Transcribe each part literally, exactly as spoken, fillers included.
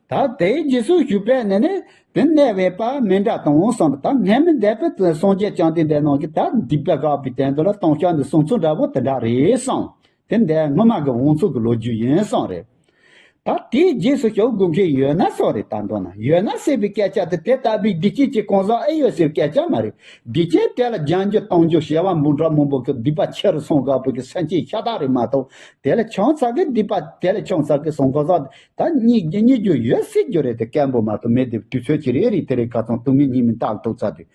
ད་དེའི་རྗེས་སུ་ཞུགས་པས་ནི་ནི། དེ་གནས་པའི་པ་མི་འདྲ་དང་གསུངས་པ་དང་། སྔ་མི་འདས་པའི་སངས་རྒྱས་བཅོམ་ལྡན་འདས་རྣམས་ཀྱིས་ད་སྡིག་པ་བསགས་པའི་དོན་དུ་ལ་ལྟུང་བཤགས་འདི་གསུང་ཚུལ་འདྲ་པོ་དེ་འདྲ་རེད་གསུངས། དེ་འདི་སྔོན་མ་གི་འོང་ཚུལ་གྱི་ལོ་རྒྱུས་ཡིན་གསུངས་རེད། ད་དེའི་རྗེས་སུ་ཞུགས་དགོས་མཁན་ཡོད་ན་གསུངས་རེད། ད་མདོར་ན་ཡོད་ན་ཟེར་བའི་སྐད་ཆ་དེ་དེ་ལྟ་བུའི་སྡིག་ཅན་གྱི་གང་ཟག་ཨེ་ཡོད་ཟེར་བའི་སྐད་ཆ་མ་རེད། སྡིག་ཅན་དེ་ལ་སྦྱང་རྒྱུ་གཏོང་རྒྱུ་བྱ་བ་འབུམ་ཕྲག་མང་པོ་གི་སྡིག་པ་ཆེ་རུ་སོང་དགོས་པའི་གི་སེམས་ཅན་ཤ་སྟག་རེད་མ་གཏོགས། དེ་ལ་ཆང་ས་གི་སྡིག་པ་དེ་ལ་ཆང་ས་གི་སོང་གང་ཟག་ད་རྙེད་རྙེད་རྒྱུ་ཡོད་སྲིད་རྒྱུ་རེད་དེ། སྐད་འབོད་མ་གཏོགས་མེད་དེ། དུས་ཚོད་ཅིག་རེ་རེ་དེ་རེ་ཁ་ཚང་སྟོང་མིན་ཉིན་མིན་རྟག་ཏུ་ཚར་དུས།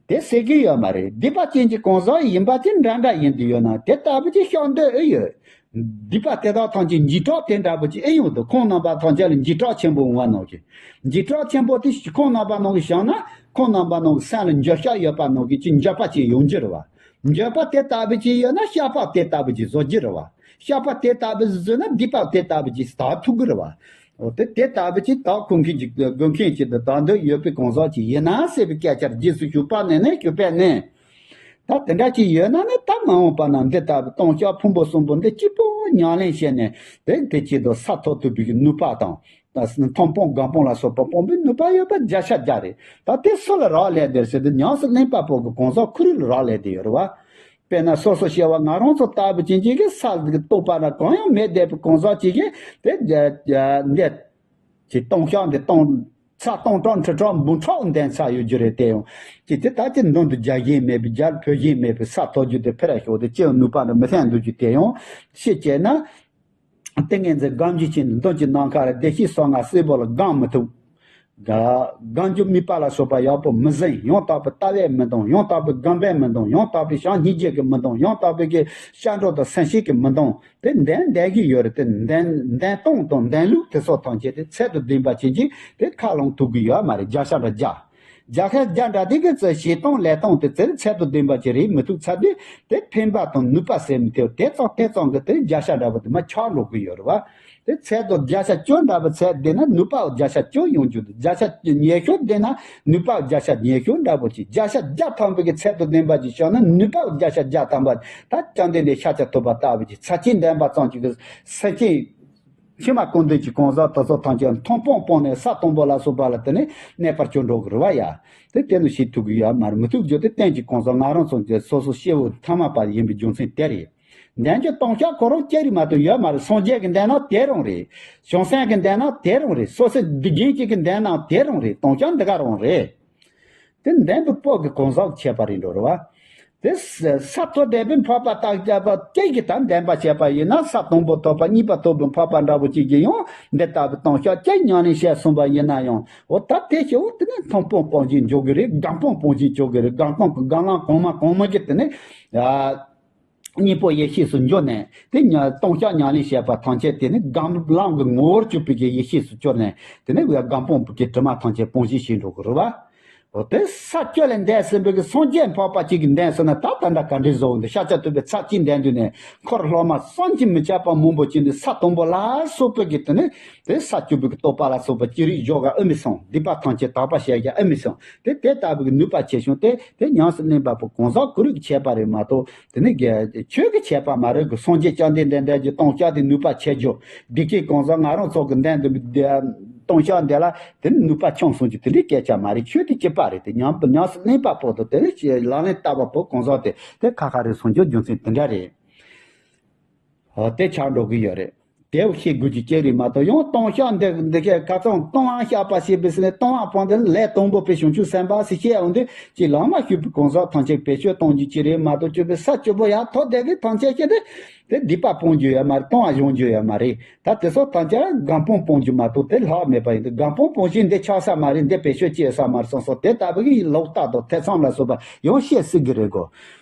དེ་ཟེར་གི་ཡོད་མ་རེད། སྡིག་པ་ཅན་གྱི་གང་ཟག་ཡིན་པ་ཅིག་འདྲ་འདྲ་ཡིན་དུ་ཡོད་ན་དེ་ལྟ་བུ་ཅིག་ཤོག་འདོད་ཨེ་ཡོད། སྡིག་པ་དེ་དག་ཐམས་ཅད་འཇིགས་སྐྲག་དེ་འདྲ་པོ་ཅིག་ཨེ་ཡོང་དུ། ཁོང་རྣམ་པ་ཐམས་ཅད་ལ་འཇིགས་སྐྲག་ཆེན་པོ་འོང་བ་ནང་བཞིན། འཇིགས་སྐྲག་ཆེན་པོ་དེ་ཁོང་རྣམ་པ་ནང་གི་བྱུང་ན་ཁོང་རྣམ་པ་ནང་གི་སེམས་ལ་འགྱོད་བཤགས་ཡོད་པ་ནང་གི་ཅིག་འགྱོད་པ་ཅིག་ཡོང་རྒྱུ་རེད་བ། འགྱོད་པ་དེ་ལྟ་བུ་ཅིག་ཡོད་ན་བཤགས་པ་དེ་ལྟ་བུ་ཅིག་བཟོ་རྒྱུ་རེད་བ། བཤགས་པ་དེ་ལྟ་བུ་བཟོས་ན་སྡིག་པ་དེ་ལྟ་བུ་ཅིག་དག་ཐུབ་ཀྱི་རེད་བ། འོ་དེ་དེ་ལྟ་བུ་ཅིག་དག་ཁུངས་མཁན་ཅིག་དགོས་མཁན་ཅིག་ཏུ་དག་འདོད་ཡོད་པའི་གང་ཟག་ཅིག་ཡིན་ན་ཟེར་བའི་སྐད་ཆར་རྗེས་སུ་ཞུགས་པ་ནས་ནས་ཞུགས་པས་ནས། ད་དེ་འདྲ་ཅིག་ཡོད་ན་ནི་ད་མ་འོངས་པ་ན་འདི་ལྟ་བུ་ལྟུང་བཤགས་ཕུང་པོ་གསུམ་པོ་འདི་གཅིག་པོ་ཉམས་ལེན་བྱས་ནས་དེ་དེ་ཆེད་དུ་ས་ཐོབ་ཐུབ་པའི་ནུས་པ་དང་། ད་མཐོང་སྤང་སྒོམ་སྤང་ལ་སོགས་པ་སྤོང་པའི་ནུས་པ་ཡོད་པ་བརྒྱ་ཆ་བརྒྱ་རེད། ད་དེ་སུ་ལ་རག་ལས་དེ་ཟེར་དུས་ཉམས་སུ་ལེན་པ་པོ་གི་གང་ཟག་ཁོ་རང་ལ་རག་ལས་དེ་ཡོད་རེད་བ། དཔེར་ན་སོ་སོ་སྐྱེ་བོ་ང་རང་ཚོ་ལྟ་བུ་ཅན་ཅིག་གིས་ས་གི་རྟོགས་པ་ར་གང་ཡང་མེད་བསྡད་པའི་གང་ཟག་ཅིག་གིས་དེ་འདི་ཅིག་ལྟུང་བཤགས་འདི་གཏོང་ས་གཏོང་གྲངས་ཁྲི་ཕྲག་འབུམ་ཕྲག་འདོན་ས་ཡོད་རྒྱུ་རེད། དེ་ཡང་ཅིག་དེ་ད་ཅི་མདུན་དུ་རྒྱག་བཞིན་མེད་པའི་རྒྱལ་ཕོད་བཞིན་མེད་པའི་ས་ཐོབ་རྒྱུ་དེ་ཕེ་ར་ཤོག་དེ་ཅི་ཡང་ནུས་པ་འདི་མི་ལྷན་འདུག་རྒྱུ་དེ་ཡང་ཤེས་བྱས་ན། ཏིང་ངེ་འཛིན་སྒོམ་རྒྱུ་ཅན་མདུན་གྱི་ནམ་མཁའ་ལ་བདེ་གཤེགས་སོ་ལྔ་སྲིན་པོ་ལ་སྒོམ་མི་ཐུབ། སྒོམ་རྒྱུ་དམིགས་པ་ལ་སོགས་པ་ཡག་པོ་མི་ཟིན། ཡང་དག་པའི་ལྟ་བས་མི་འདང་། ཡང་དག་པའི་སྒོམ་པས་མི་འདང་། ཡང་དག་པའི་བྱམས་སྙིང་རྗེ་གིས་མི་འདང་། ཡང་དག་པའི་གི་སྐྱབས་འགྲོ་དང་སེམས་བསྐྱེད་ཀྱིས་མི་འདང་། དེ་འདོན་འདོན་གྱི་ཡོད་རེད་དེ། འདོན་འདོན་སྟངས་དང་འདོན་ལུགས་དེ་སོགས་ཐམས་ཅད་དེ་ཚད་དང་ལྡན་པ་ཅན་གྱིས་དེ་ཁས་བླངས་ཐུབ་ཀྱི་ཡོད་མ་རེད། བརྒྱ་ཆ་འདྲ་བརྒྱ། རྒྱ་ཁ་རྒྱ་འདྲ་དེ་གི་ཚེ་བྱེད་སྟངས་ལས་སྟངས་དེ་ཚེ་ཚད་དང་ལྡན་པ་ཅིག་རེད་མི་ཐུབ་ཚར་དུས་དེ་ཕན་པ་དང་ནུས་པ་ཟད་མི་ཐུབ། དེ་ཙམ་དེ་ཙམ་གི་དེ་བརྒྱ་ཆ་འདྲ་པོ་དེ་མ་ཆགས་འགྲོ་གི་ཡོད་རེད་བ། དེ་ཚད་དང་བརྒྱ་ཆ་བཅུ་འདྲ་པོ་ཚད་བསྡད་ན་ནུས་པ་བརྒྱ་ཆ་བཅུ་ཡོང་རྒྱུ་འདུག་བརྒྱ་ཆ་ཉི་ཤུ་བསྡད་ན་ནུས་པ་བརྒྱ་ཆ་ཉི་ཤུ་འདྲ་པོ་ཅིག་བརྒྱ་ཆ་བརྒྱ་ཐམ་པའི་གི་ཚད་དང་ལྡན་པ་ཅིག་བྱུང་ན་ནུས་པ་བརྒྱ་ཆ་བརྒྱ་ཐམ་པ་ད་བཅོམ་ལྡན་འདས་ཤཱཀྱ་ཐུབ་པ་ལྟ་བུ་ཅིག་ཚར་གཅིག་འདོན་པ་ཙམ་ཅིག་གི་སེམས་ཅན། ཕྱི་མ་ཀུན་ལྡན་གྱི་གང་ཟག་དེ་ཚོ་ཐམས་ཅད་མཐོང་སྤང་སྤངས་ནས་ས་དང་པོ་ལ་སོགས་པ་ལ་དེ་ནས་གནས་པར་གྱུར་འགྲོ་གི་རེད་བ་ཡ། དེ་དེ་ནི་ཤེས་ཐུབ་ཀྱི་ཡོད་མ་རེད། མི་ཐུབ་རྒྱུ་དེ་གཏན་གྱི་གང་ཟག་ང་རང་ཚོ་གི་སོ་སོ་སྐྱེ་བོ་ཐ་མལ་པ་ཡིན་པའི་རྒྱུ་མཚན་དེ་རེད། འདོན་རྒྱུ་ལྟུང་བཤགས་ཁོ་རང་ཅི་རིགས་མ་གཏོགས་ཡོད་མ་རེད། སངས་རྒྱས་ཀྱི་འདོན་ན་དེ་རང་རེད། བྱང་སེམས་ཀྱི་འདོན་ན་དེ་རང་རེད། སོ་སོའི་སྡིག་རྒན་གཅིག་གི་འདོན་ན་དེ་རང་རེད། ལྟུང་བཤགས་འདི་ག་རང་རེད། དེ་འདོན་པའི་སྤོ་གི་གང་ཟག་ཁྱད་པར་རེད་འགྲོ་རེད་བ། དེ་ས་ས་ཐོབ་བསྡད་པའི་འཕགས་པ་དག་ཅག་པ་སྐད་ཀྱི་དང་ལྡན་པ་བྱས་པ་ཡིན་ན་ས་དང་པོ་ཐོབ་པ་གཉིས་པ་ཐོབ་པའི་འཕགས་པ་འདྲ་པོ་གཅིག་གིས་ཡང་འདི་ལྟ་བུའི་ལྟུང་བཤགས་ཀྱི་ཉམས་ལེན་བྱས་སོང་བ་ཡིན་ན་ཡང་འོ་ད་དེ་ཞེ་བོ་དེ་ནི་མཐོང་སྤང་སྤོང་བཞིན་འཇོག་གི་རེད། སྒོམ་སྤང་སྤོང་བཞིན་འཇོག་གི་རེད། སྒོམ་སྤང་གི་སྒོམ་ལམ་གོང་མ་གོང་མ་གི་དེ་ནི་ཡ། གཉིས་པོ་ཡེ་ཤེས་སུ་འགྱུར་ནས་དེ་ཉ་ལྟུང་བཤགས་ཉམས་ལེན་བྱས་པ་ཐམས་ཅད་དེ་ནི་སྒོམ་ལམ་གྱི་ངོ་བོར་གྱུར་པའི་གི་ཡེ་ཤེས་སུ་གྱུར་ནས་དེ་ནི་སྒོམ་སྤང་གི་དྲི་མ་ཐམས་ཅད་སྤོང་བྱེད་བྱེད་འགྲོ་གི་རེད་བ། འོ་དེ་ས་བཅུ་ལས་འདས་ཟིན་པའི་གི་སངས་རྒྱས་འཕགས་པ་གཅིག་གིས་འདོན་ཟེར་ན་ད་ད་འདྲ་ག་འདྲའི་བཟོ་འདི་ཤཱཀྱ་ཐུབ་པའི་ཚར་གཅིག་འདོན་དུས་ནས་འཁོར་སློབ་མ་བསམ་གྱིས་མི་ཁྱབ་པ་མང་པོ་ཅིག་འདི་ས་དང་པོ་ལ་སོགས་པའི་གི་དེ་ནི་དེ་ས་བཅུ་པའི་གི་རྟོགས་པ་ལ་སོགས་པ་ཅི་རིགས་འཇོག་ག་ཨེ་མི་སོང་། སྡིག་པ་ཐམས་ཅད་དག་པ་བྱས་ཀྱང་ཨེ་མི་སོང་། དེ་དེ་ལྟ་བུའི་གི་ནུས་པ་ཆེ་ཆུང་དེ་དེ་ཉམས་སུ་ལེན་པ་པོ་གང་ཟག་ཀུན་རིག་གི་ཁྱད་པར་རེད་མ་གཏོགས། དེ་ནི་རྒྱ་ཆོས་ཀྱི་ཁྱད་པར་མ་རེད་གི། སངས་རྒྱས་བཅོམ་ལྡན་འདས་འདྲ་གྱི་ལྟུང་བཤགས་དེ་ནུས་པ་ཆེ་རྒྱུ། སྡིག་ཅན་གང་ཟག་ང་རང་ཚོ་གི་འདོན་དུ་ལྟུང་བཤགས་འདི་ལ་དེ་ནི་ནུས་པ་ཆུང་སོང་རྒྱུ་དེ་འདྲའི་སྐད་ཆ་མ་རེད། ཆོས་དེ་གཅིག་པ་རེད། དེ་ཉམས་ཉམས་སུ་ལེན་པ་པོ་དང་དེ་ནི་ལག་ལེན་བསྟར་བ་པོ་གང་ཟག་དེ་དེ་ཁ་ཁ་རེད་སོང་རྒྱུ་རྒྱུ་མཚན་དེ་འདྲ་རེད། འོ་དེ་ཆགས་འགྲོ་གི་ཡོད་རེད། དེ་བ་ཤེས་དགོས་ཀྱི་ཅི་རེད་མ་གཏོགས་ཡང་ལྟུང་བཤགས་འདི་འདི་གའི་ཁ་ཚང་ལྟུང་བ་བཤགས་པ་ཞེས་པའི་ཟེར་ནས་ལྟུང་བ་སྤངས་ཏེ་ལས་དང་པོ་པའི་བྱང་ཆུབ་སེམས་དཔའ་ཟེར་བཤད་འོང་དུས་ཅི་ལམ་མ་ཞུགས་པའི་གང་ཟག་ཐམས་ཅད་བེད་སྤྱོད་གཏོང་རྒྱུ་ཅི་རེད་མ་གཏོགས་བཅུ་པའི་ས་བཅུ་པོ་ཡར་ཐོབ་བསྡད་པའི་ཐམས་ཅད་ཤེས་ཏེ་དེ་སྡིག་པ་སྤོང་རྒྱུ་ཡོད་མ་རེད། ལྟུང་བ་སྦྱོང་རྒྱུ་ཡོད་མ་རེད། ད་དེ་ཚོ་ཐམས་ཅད་སྒོམ་སྤང་སྤོང་རྒྱུ་མ་གཏོགས་དེ་ལྷག་མེད་པ་ཡིན་དུས་སྒོམ་སྤང་སྤོང་བྱེད་འདི་ཆགས་ས་མ་རེད། འདི་བེད་སྤྱོད་བྱེད་ས་མ་རེད་བསམ་སོང་། དེ་ལྟ་བུ་གི་ལོག་ལྟ་དང་ཐེ་ཚོམ་ལ་སོགས་པ་ཡང་བཤད་སྲིད་ཀྱི་རེད་གོ།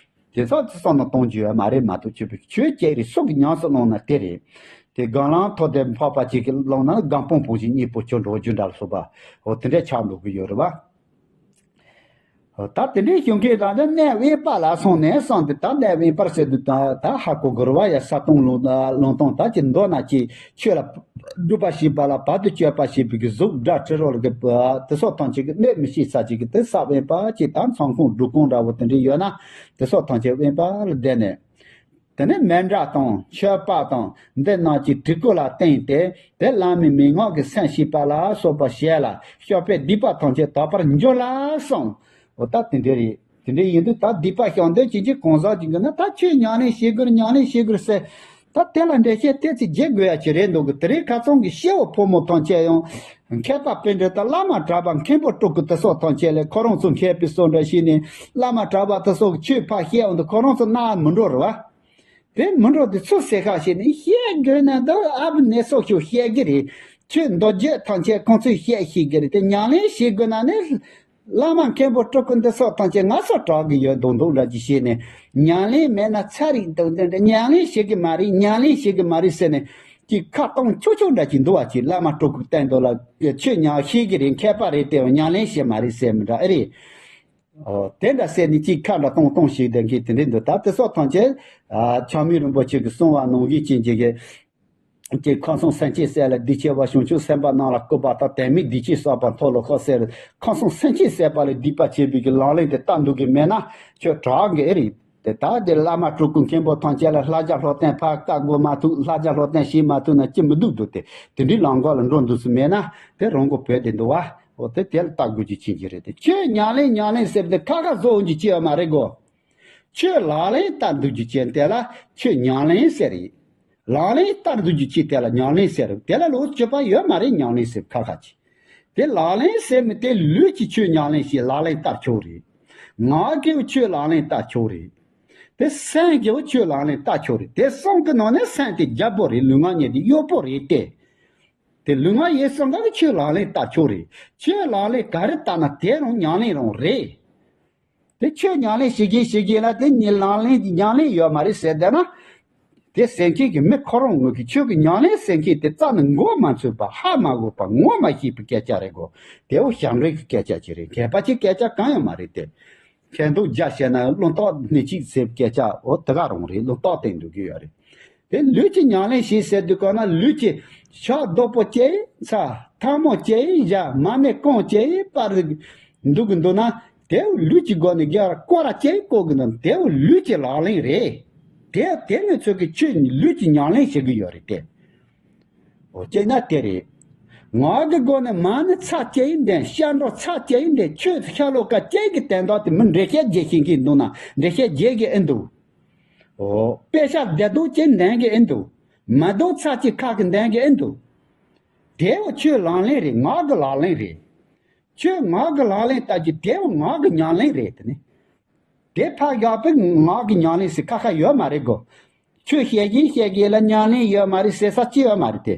དེ་ཚོ་དེ་བསམ་ན་གཏོང་རྒྱུ་ཡོད་མ་རེད་མ་གཏོགས་ཆོས་པའི་ཆོས་ཅི་རིགས་སུ་གི་ཉམས་སུ་བླངས་ན་དེ་རེད། དེ་སྒོམ་ལམ་ཐོབ་བསྡད་འཕགས་པ་ཅིག་གིས་བླངས་ན་སྒོམ་སྤང་སྤོང་བྱེད་གཉིས་པོ་ཆོས་འགྲོ་རྒྱུ་འདྲ་སོགས་པ་འོ་དེ་འདྲས་ཆགས་འགྲོ་གི་ཡོད་རེད་བ། འོ་ད་དེ་འདྲས་བྱུང་མཁན་རང་ལ་གནས་དབེན་པ་ལ་སོང་ནས་སོང་དེ་ད་གནས་དབེན་པར་ཟེར་དུས་ད་ད་ཧ་གོ་དགོས་རེད་བ། ཡ་ས་སྟོང་ལུང་ལུང་སྟོང་ད་ཅི་མདོར་ན་ཅི་ཆོས་ལ་སྒྲུབ་པ་བྱེད་པ་ལ་བར་དུ་གཅོད་པ་བྱེད་པའི་གི་གཟུགས་སྒྲ་དྲི་རོ་ལ་གི་དེ་སོགས་ཐམས་ཅད་ཀྱི་གནོད་མི་ཤེས་ས་ཅིག་གི་དེ་ས་དབེན་པ་ཅིག་དང་མཚང་ཁུང་སྒྲུབ་ཁུང་འདྲ་བོ་དེ་འདྲ་ཡོད་ན་དེ་སོགས་ཐམས་ཅད་དབེན་པ་ལ་བསྡད་ནས་ དེ་ནས་མཎྜལ་དང་མཆོད་པ་དང་འདི་རྣམས་ཀྱི་སྤྲུལ་སྐུ་ལ་བརྟེན་ཏེ་དེ་བླ་མའི་མན་ངག་གི་སེམས་བསྐྱེད་པ་ལ་སོགས་པ་བྱས་ལ་སྐྱོབ་པའི་སྡིག་པ་ཐམས་ཅད་དག་པར་འགྱུར་ལ་གསུངས། འོ་ད་དེ་འདྲ་རེད། དེ་འདྲ་ཡིན་དུས་ད་སྡིག་པ་བཤགས་འདོད་ཅན་གྱི་གང་ཟག་ཅིག་གིས་ན་ད་ཁྱོད་ཉམས་ལེན་བྱེད་དགོས་ཉམས་ལེན་བྱེད་དགོས་ཟེར། ད་དེ་ལ་འགྲེལ་བཤད་ཏོག་ཙམ་རྒྱག་དགོས་ཡ་ཅིག་རེད་འདུག་གི། དེ་རིང་ཁ་སང་གི་སྐྱེ་བོ་ཕོ་མོ་ཐམས་ཅད་ཡང་མཁས་པ་པཎྜི་ཏ་བླ་མ་གྲྭ་པ་མཁན་པོ་སྤྲུལ་སྐུ་དེ་སོགས་ཐམས་ཅད་ལས་ཁོ་རང་ཚོ་མཁས་པའི་བཟོ་འདྲ་བྱས་ནས་བླ་མ་གྲྭ་པ་དེ་སོགས་ཀྱིས་ཆོས་ཕར་བཤད་འོང་དུས་ཁོ་རང་ཚོ་རྣ་མི་འགྲོ་རེད་བ། དེ་མི་འགྲོ་དེ་ཚོ་ཟེར་ཁ་བྱས་ནས་བཤད་དགོས་ན་ད་ཨ་བུ་ནས་སོགས་ཤིག་བཤད་གི་རེད། ཆོས་མདོ་རྒྱུད་ཐམས་ཅད་ཁོང་ཚོས་བཤད་ཤེས་གི་རེད། དེ་ཉམས་ལེན་བྱེད་དགོས་ན་ནི། བླ་མ་མཁན་པོ་སྤྲུལ་སྐུ་འདི་སོགས་ཐམས་ཅད་ང་ཚོ་གྲགས་ཀྱི་ཡོད་མདོག་མདོག་འདྲ་ཅིག་བྱས་ནས་ཉམས་ལེན་མེད་ན་ཚར་རེད་འདུག་འདི་འདྲ་ཉམས་ལེན་བྱེད་ཀྱི་མ་རེད། ཉམས་ལེན་བྱེད་ཀྱི་མ་རེད་ཟེར་ནས་ཅིག་ཁ་གཏོང་ཆོག་ཆོག་འདྲ་ཅིག་འདུག་བ། ཅིག་བླ་མ་སྤྲུལ་སྐུ་བསྟན་འདུག་ལ་ཆོས་ཉམས་ཤེས་ཀྱི་རེད། མཁས་པ་རེད། དེ་ཉམས་ལེན་བྱེད་མ་རེད་ཟེར་མི་འདྲ་ཨེ་རེད། ཨོ་དེ་འདྲ་ཟེར་ནས་ཅིག་ཁ་འདྲ་གཏོང་གཏོང་ཞིག་ལྡན་གྱི་དེ་འདྲ་འདུག་ད་དེ་སོགས་ཐམས་ཅད་ཆགས་མེད་རིན་པོ་ཆེ་གིས་གསུངས་པ་ནང་བཞིན་ཅན་གྱི་གི་ཀྱེ་ཁམས་གསུམ་སེམས་ཅན་བསད་ལ་སྡིག་ཆེ་བ། བྱང་ཆུབ་སེམས་དཔའ་རྣམས་ལ་བསྐུལ་བ་དང་། དད་མེད་སྡིག་ཅན་བསགས་པ་མཐོལ་ལོ་བཤགས་ཟེར། ཁམས་གསུམ་སེམས་ཅན་བསད་པ་ལས་སྡིག་པ་ཆེ་བའི་གི་ལག་ལེན་དེ་ལྟ་འདུག་གི་མེད་ན་ཁྱོད་དྲག་གི་ཨེ་རེད། དེ་ད་དེ་བླ་མ་སྤྲུལ་སྐུ་མཁན་པོ་ཐམས་ཅད་ལ་བསླབ་བྱ་སློབ་སྟོན་ཕར་བཀའ་བསྒོ་མ་ཐུབ། བསླབ་བྱ་སློབ་སྟོན་བྱེད་མ་ཐུབ་ན་ཅི་མི་སྡུག་འདུག་སྟེ། དེ་འདྲའི་ལམ་འགོག་ལ་འགྲོ་འདུག་སུ་མེད་ན་དེ་རང་མགོ་བོས་ཏེ་འདུག་བ། འོ་དེ་དེ་ལ་ལྟ་དགོས་ཀྱི་ཕྱིན་གྱི་རེད། དེ་ཁྱོད་ཉམས་ལེན་ཉམས་ལེན་ཟེར་དེ་ཁ་ཁ་བཟོ་འོང་གྱི་ཅི་ཡོད་མ་རེད་གོ། ཁྱོད་ལག་ལེན་བསྟར་འདུག་རྒྱུ་ཅན་དེ་ལ་ཁྱོད་ཉམས་ལེན་ཟེར་ཡིན། ལག་ལེན་བསྟར་འདུག་རྒྱུ་ཅན་དེ་ལ་ཉམས་ལེན་ཟེར། དེ་ལ་ལོགས་སུ་སྤྱོད་པ་ཡོད་མ་རེད། ཉམས་ལེན་ཟེར་ཁ་ཁ་ཅིག་དེ་ལག་ལེན་ཟེར་མི་དེ་ལུས་ཀྱིས་ཁྱོད་ཉམས་ལེན་བྱེད། ལག་ལེན་བསྟར་ཆོག་རེད། ངག་གིས་ཁྱོད་ལག་ལེན་བསྟར་ཆོག་རེད། དེ་སེམས་ཀྱིས་ཁྱོད་ལག་ལེན་བསྟར་ཆོག་རེད། དེ་གསུམ་གྱི་ནང་ནས་སེམས་དེ་རྒྱལ་པོ་རེད། ལུས་ངག་ཡིད་གཉིས་དེ་གཡོག་པོ་རེད་དེ། དེ་ལུས་ངག་ཡིད་གསུམ་ཀ་གིས་ཁྱོད་ལག་ལེན་བསྟར་ཆོག་རེད། ཁྱོད་ལག་ལེན་ག་རེ་བསྟར་ན་དེ་རང་ཉམས་ལེན་རང་རེད། དེ་ཁྱོད་ཉམས་ལེན་བྱེད་ཀྱིན་བྱེད་ཀྱིན་ལ་དེ་ཉིད་ལག་ལེན་གྱི་ཉམས་ལེན་ཡོད་མ་རེད་ཟེར་བསྡད་ན། དེ་ཟེར་མཁན་གྱི་མི་ཁོ་རང་ངོས་ཀྱི་ཁྱོད་ཀྱི་ཉམས་ལེན་ཟེར་མཁན་དེ་རྩ་ནས་མགོ་མ་ཚོས་པ་ཧ་མ་གོ་པ་ངོ་མ་ཤེས་པའི་སྐད་ཆ་རེད་གོ། དེ་བོ་ཞབས་འདྲེན་གྱི་སྐད་ཆ་ཅིག་རེད། གད་པ་ཅིག་སྐད་ཆ་གང་ཡང་མ་རེད་དེ། མཁས་མདོག་རྒྱ་བཤད་ན་བློ་རྟོག་སྣེ་གཅིག་ཟེར་སྐད་ཆ་འོ་དེ་ག་རང་རེད། བློ་རྟོག་བསྟན་འདུག་གི་ཡོད་རེད། དེ་ལུས་ཀྱི་ཉམས་ལེན་བྱེད་ཟེར་དུས་གང་ན་ལུས་ཀྱི་ཕྱག་རྡོག་པོ་ཅིག་ཚ། ཐལ་མོ་ཅིག་བཞག་མར་མེ་རྐང་ཅིག་སྤར་འདུག་གི་འདུག་ན་དེ་ལུས་ཀྱི་སྒོ་ནས་རྒྱ་སྐོར་ར་ཅིག་བསྐོར་གི་འདུག་དེ་ལུས་ཀྱི་ལག་ལེན་རེད། དེ་དེ་ནས་ཚོད་ཀྱི་ཆོས་ལུས་ཀྱི་ཉམས་ལེན་བྱེད་གི་ཡོད་རེད་དེ། འོ་ཅེ་ན་དེ་རེད། ངག་གི་སྒོ་ནས་མ་ཎི་ཚར་གཅིག་འདོན། ཤ་འགྲོ་ཚར་གཅིག་འདོན། ཆོས་ཤ་ལོ་ཀ་གཅིག་གི་དོན་དག་དེ་མི་འགྲེལ་བཤད་རྒྱག་ཤེས་མཁན་འདུག་ན་འགྲེལ་བཤད་རྒྱག་གི་ཨེ་འདུག་འོ་དཔེ་ཤ་བདེ་སྡུག་གཅིག་འདོན་གི་ཨེ་འདུག་མ་འདུག་ཚར་གཅིག་ཁ་གི་འདོན་གི་ཨེ་འདུག་དེ་བོ་ཆོས་ལག་ལེན་རེད། ངག་གི་ལག་ལེན་རེད། ཁྱོད་ངག་གི་ལག་ལེན་ལྟ་རྒྱུ་དེ་བོ་ངག་གི་ཉམས་ལེན་རེད་དེ་ནི། དེ་ཕར་བཞག་པའི་ངག་གི་ཉམས་ལེན་ཟེར་ཁ་ཁ་ཡོད་མ་རེད་གོ། ཁྱོད་བཤད་ཀྱིན་བཤད་ཀྱིན་ལ་ཉམས་ལེན་ཡོད་མ་རེད་ཟེར་ས་ཅི་ཡོད་མ་རེད་དེ།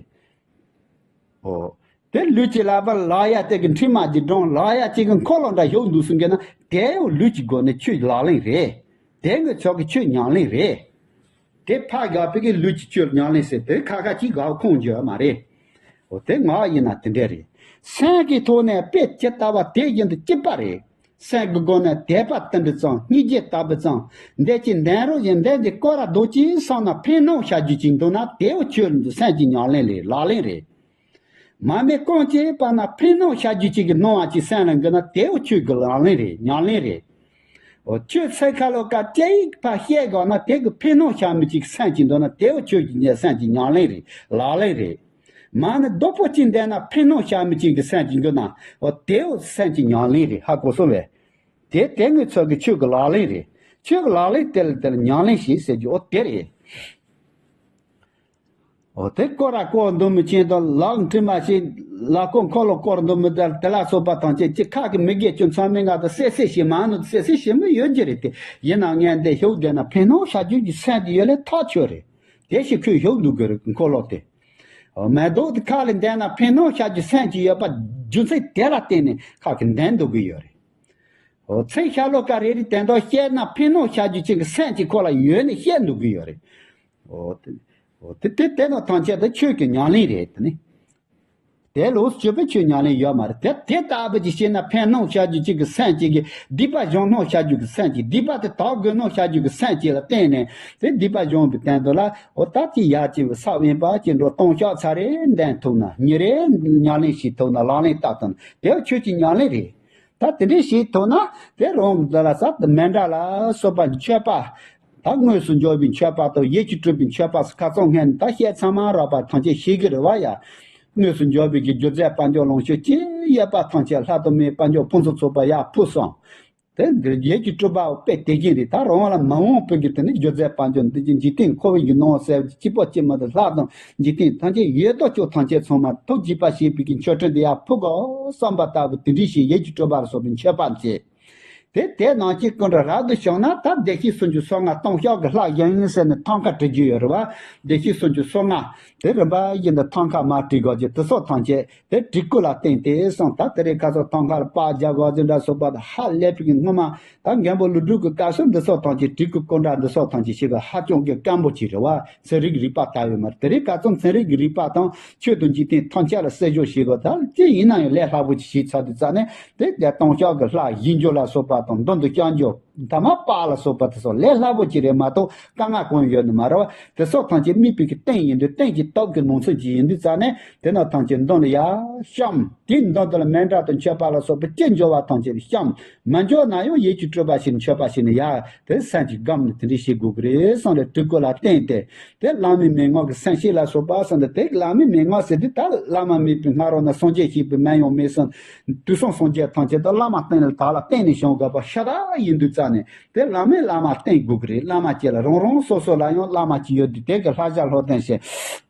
ཨོ། དེ་ལུས་ཀྱི་ལག་པར་ལག་ཡ་དེ་གི་འཕྲིན་མ་གྱི་སྒྲོན་ལག་ཡ་གཅིག་གི་འཁོར་ལོ་འདྲ་ཞོག་འདུག་གསུང་གི་ན་དེ་ལུས་ཀྱི་སྒོ་ནས་ཁྱོད་ལག་ལེན་རེད། དེ་ངོས་ཚོགས་ཀྱི་ཁྱོད་ཉམས་ལེན་རེད། དེ་ཕར་བཞག་པའི་གི་ལུས་ཀྱི་ཁྱོད་ཉམས་ལེན་ཟེར་དེ་ཁ་ཁ་གཅིག་ག་ཁོང་བརྗོད་མ་རེད། འོ་དེ་ངག་ཡིན་ན་དེ་འདྲ་རེད། སེམས་ཀྱི་ཐོག་ནས་དཔེ་ཇི་ལྟ་བ་དེ་བཞིན་དུ་གཅིག་པ་རེད། སེམས་ཀྱི་སྒོ་ནས་དད་པ་དེ་འདྲ་ཙམ་སྙིང་རྗེ་ལྟ་བུ་ཙམ་འདོད་ཀྱི་འདོད་རོགས་ཡིན་འདོད་ཀྱི་སྐོར་ར་རྡོ་གཅིག་སོང་ན་ཕན་སྣང་བྱ་རྒྱུ་ཅིག་འདུག་ན་དེ་བོ་ཁྱོད་སེམས་ཀྱི་ཉམས་ལེན་རེད། ལག་ལེན་རེད། མར་མེ་རྐང་གཅིག་སྤར་ན་ཕན་སྣང་བྱ་རྒྱུ་ཅིག་གི་སྣང་བ་ཅིག་སེམས་ལ་འགོས་ན་དེ་བོ་ཁྱོད་ཀྱི་ལག་ལེན་རེད། ཉམས་ལེན་རེད། འོ་ཁྱོད་ཚེ་ཁ་ལོ་ཀ་ཅིག་ཕར་བཤད་དགོས་ན་དེ་གི་ཕན་སྣང་བྱ་མི་ཅིག་སེམས་ཀྱི་འདུག་ན་དེ་བོ་ཁྱོད་ཀྱི་སེམས་ཀྱི་ཉམས་ལེན་རེད། ལག་ལེན་རེད། མ་ཎི་རྡོག་པོ་གཅིག་འདོན་ན་ཕན་སྣང་བྱ་མི་ཅིག་གི་སེམས་ཀྱི་འགྱུར་ན་འོ་དེའོ་སེམས་ཀྱི་ཉམས་ལེན་རེད། ཧ་གོ་སོང་བས། དེ་དེ་ངོས་ཚོགས་ཀྱི་ཆོས་ཀྱི་ལག་ལེན་རེད། ཆོས་ཀྱི་ལག་ལེན་དེ་ལ་དེ་ལ་ཉམས་ལེན་བྱེད་ཟེར་རྒྱུ་འོ་དེ་རེད། འོ་དེ་སྐོར་ར་སྐོར་འདུག་མི་ཆེན་དང་ལག་འཕྲིན་མ་ཤེས་ལག་སྐོར་འཁོར་ལོ་སྐོར་འདུག་མི་དེ་དེ་ལ་སོགས་པ་དང་ཅིག་ཅིག་ཁ་གི་མི་དགེ་བཅུ་མཚམས་མེད་ལྔ་དང་སད་སེ་ཞིག་མ་ནུ་སད་སེ་ཞིག་མི་ཡོད་རྒྱུ་རེད་དེ། ཡིན་ན་ངས་འདི་ཞུགས་བསྡད་ན་ཕན་སྣང་བྱ་རྒྱུ་གི་སེམས་དེ་ཡོད་ལས་ཐག་ཆོད་རེད། དེ་ཞིག་ཁོས་ཞུགས་འདུག་གི་རེད་འཁོར་ལོ་དེ། མེ་ཏོག་དེ་ཁ་ལ་འདོན་ན་ཕན་སྣང་བྱ་རྒྱུ་སེམས་ཀྱི་ཡོད་པ་རྒྱུ་མཚན་དེ་ལ་བརྟེན་ནས་ཁ་གི་འདོན་འདུག་གི་ཡོད་རེད། འོ་ཚེ་ཤ་ལོ་ཀ་རེ་རེ་དོན་དག་བཤད་ན་ཕན་སྣང་བྱ་རྒྱུ་ཅན་གྱི་སེམས་ཀྱི་ཁོ་ལ་ཡོད་ནས་བཤད་འདུག་གི་ཡོད་རེད། འོ་དེ་འོ་དེ་དེ་དེ་ནོ་ཐམས་ཅད་དེ་ཆོས་ཀྱི་ཉམས་ལེན་རེད་དེ་ནི། དེ་ལོགས་སུ་སྤྱོད་པའི་ཆོས་ཉམས་ལེན་ཡོད་མ་རེད་དེ། དེ་ལྟ་བུ་ཅིག་བཤད་ན་ཕན་སྣང་བྱ་རྒྱུ་ཅན་གྱི་སེམས་ཅན་གྱི་སྡིག་པ་སྦྱང་སྣང་བྱ་རྒྱུ་གི་སེམས་ཀྱི་སྡིག་པ་དེ་དག་དགོས་སྣང་བྱ་རྒྱུ་གི་སེམས་ཅན་ལ་བརྟེན་ནས་དེ་སྡིག་པ་སྦྱོང་བའི་དོན་དུ་ལ་འོ་ད་ཅི་ཡ་ཅི་བའི་ས་དབེན་པ་ཅི་འགྲོ་སྟོང་ཤག་ཚར་རེ་འདོན་ཐུབ་ན་ཉིན་རེ་ཉམས་ལེན་བྱེད་ཐུབ་ན་ལག་ལེན་བསྟར་ཐུབ་ན་དེ་ཆོས་ཀྱི་ཉམས་ལེན་རེད། ད་དེ་འདྲས་བྱེད་ཐུབ་ན་དེ་རང་གི་ལ་ས་མཎྜལ་ལ་སོགས་པ་མཆོད་པ། ད་དངོས་སུ་འབྱོར་བའི་མཆོད་པ་དང་ཡིད་ཀྱིས་སྤྲུལ་པའི་མཆོད་པ་སོགས་ཁ་སང་སྔོན་ད་བཤད་ཚང་མ་རག་པ་ཐམས་ཅད་ཤེས་ཀྱི་རེད་བ་ཡ། དངོས་སུ་འབྱོར་བའི་གི་སྒྱུ་རྩལ་དཔལ་འབྱོར་ལོངས་སྤྱོད་ཅི་ཡོད་པ་ཐམས་ཅད་ལྷ་དང་མིའི་དཔལ་འབྱོར་ཕུན་སུམ་ཚོགས་པ་ཡར་ཕུལ་སོང་། དེ་འདིར་ཡིད་ཀྱིས་སྤྲུལ་པ་དཔེ་དེ་བཞིན་རེད། ད་རང་དབང་ལ་མ་འོངས་པའི་གི་དེ་ནི་སྒྱུ་རྩལ་དཔལ་འབྱོར་འདི་ཀྱི་འཇིག་རྟེན་འཁོར་བའི་གི་སྣང་བ་གསལ་བའི་སྐྱིད་པོ་སྐྱིད་མ་དང་ལྷ་དང་འཇིག་རྟེན་ཐམས་ཅད་ཡོད་དོ་ཅོག་ཐམས་ཅད་ཚང་མ་ཐུགས་དགྱེས་པ་བྱེད་པའི་གི་མཆོད་སྤྲིན་འདི་ཡར་ཕུལ་དགོས་བསམ་པ་ལྟ་བུ་དེ་འདྲ་ཞིག་ཡིད་ཀྱིས་སྤྲུལ་པ་ལ་སོགས་པའི་མཆོད་པ་མཛད། དེ་དེ་ནང་གི་སྐུ་འདྲ་རབ་ཏུ་བྱུང་ན་ད་བདེ་གཤེགས་སུམ་ཅུ་སོ་ལྔ་སྟོང་ཤོག་གི་ལྷ་ཡིན་ཟེར་ནས་ཐང་ཀ་བྲི་རྒྱུ་ཡོད་རེད་བ། བདེ་གཤེགས་སུམ་ཅུ་སོ་ལྔ་དེ་རིམ་པ་བཞིན་དུ་ཐང་ཀ་མར་བྲི་དགོས་ཀྱི་དེ་སོགས་ཐམས་ཅད་དེ་བྲིས་སྐུ་ལ་བརྟེན་ཏེ་སོང་། ད་དེ་རིང་ཁ་སང་ཐང་ཀ་ལ་པར་རྒྱག་དགོས་ཀྱི་འདྲ་སོགས་པ་དང་ཧ་ལས་པའི་སྔོན་མ་ད་མགོན་པོ་ཀླུ་སྒྲུབ་ཀྱི་སྐབས་སུ་འདི་སོགས་ཐམས་ཅད་བྲིས་སྐུ་སྐུ་འདྲ་འདི་སོགས་ཐམས་ཅད་ཞིག་གི་ཧ་ཅང་གི་སྐམ་པོ་ཅིག་རེད་བ། ཚན་རིག་རིག་པ་ལྟ་བུ་མ་རེད། དེ་རིང་ཁ་སང་ཚན་རིག་གི་རིག་པ་དང་ཆོས་དང་འཇིག་རྟེན་ཐམས་ཅད་ལ་གསལ་བརྗོད་བྱེད་དགོས། ད་ཅི་ཡིན་ན་ཡང་ལས་སླ་པོ་ཅིག་བྱས་ཚར་དུས་ཙ་ནས་དེ་ལྟར་སྟོང་ཤོག་གི་ལྷ་བཞེངས་རྒྱུ་ལ་སོགས་པ་དང་མདུན་དུ་བཤམས་རྒྱུ་ཐ་མ་པར་ལ་སོགས་པ་དེ་ཚོ་ལས་སླ་པོ་ཅིག་རེད་མ་གཏོགས་དཀའ་ངལ་གང་ཡོད་ནི་མ་རེད་བ། དེ་སོགས་ཐམས་ཅད་དམིགས་པའི་གི་རྟེན་ཡིན་དུས་རྟེན་གྱི་སྟོབས་ཀྱི་ནང་ཚན་ཅིག་ཡིན་དུས་ཙ་ནས་དེ་ན་ཐམས་ཅད་མདུན་ལ་ཡར་བཤམས། དེའི་མདུན་དུ་ལ་མཎྜལ་དང་མཆོད་པ་ལ་སོགས་པ་ཅི་འབྱོར་བ་ཐམས་ཅད་བཤམས། མ་འབྱོར་ན་ཡང་ཡིད་ཀྱིས་སྤྲུལ་པ་ཞིག་མཆོད་པ་ཞིག་ནི་ཡར་དེ་སེམས་ཀྱིས་སྒོམ་ནས་དེ་འདྲ་བྱེད་དགོས་ཀྱི་རེད་བསམ་ལས་བྲིས་སྐུ་ལ་བརྟེན་ཏེ། དེ་བླ་མའི་མན་ངག་གི་སེམས་བསྐྱེད་ལ་སོགས་པ་གསུངས་ཏེ། དེ་བླ་མའི་མན་ངག་ཟེར་དུས་ད་བླ་མ་མེད་པའི་སྔ་རོལ་ན་སངས་རྒྱས་ཞེས་པའི་མིང་ཡང་མེད་ཟིན། དུས་གསུམ་སངས་རྒྱས་ཐམས་ཅད་དུ་བླ་མ་བསྟེན་ལ་དག་ལ་བསྟེན་ནས་བྱུང་དགོས་པ་ཤ་སྟག་ཡིན་དུས་ཙ་ནས་དེ་བླ་མས་བླ་མ་བསྟེན་དགོས་ཀྱི་རེད། བླ་མ་གཅིག་ལ་རང་རང་སོ་སོ་ལ་ཡང་བླ་མ་གཅིག་ཡོད་དུས་དེ་གི་ལྷ་ཞབས་ལྷོ་བསྟན་བྱས།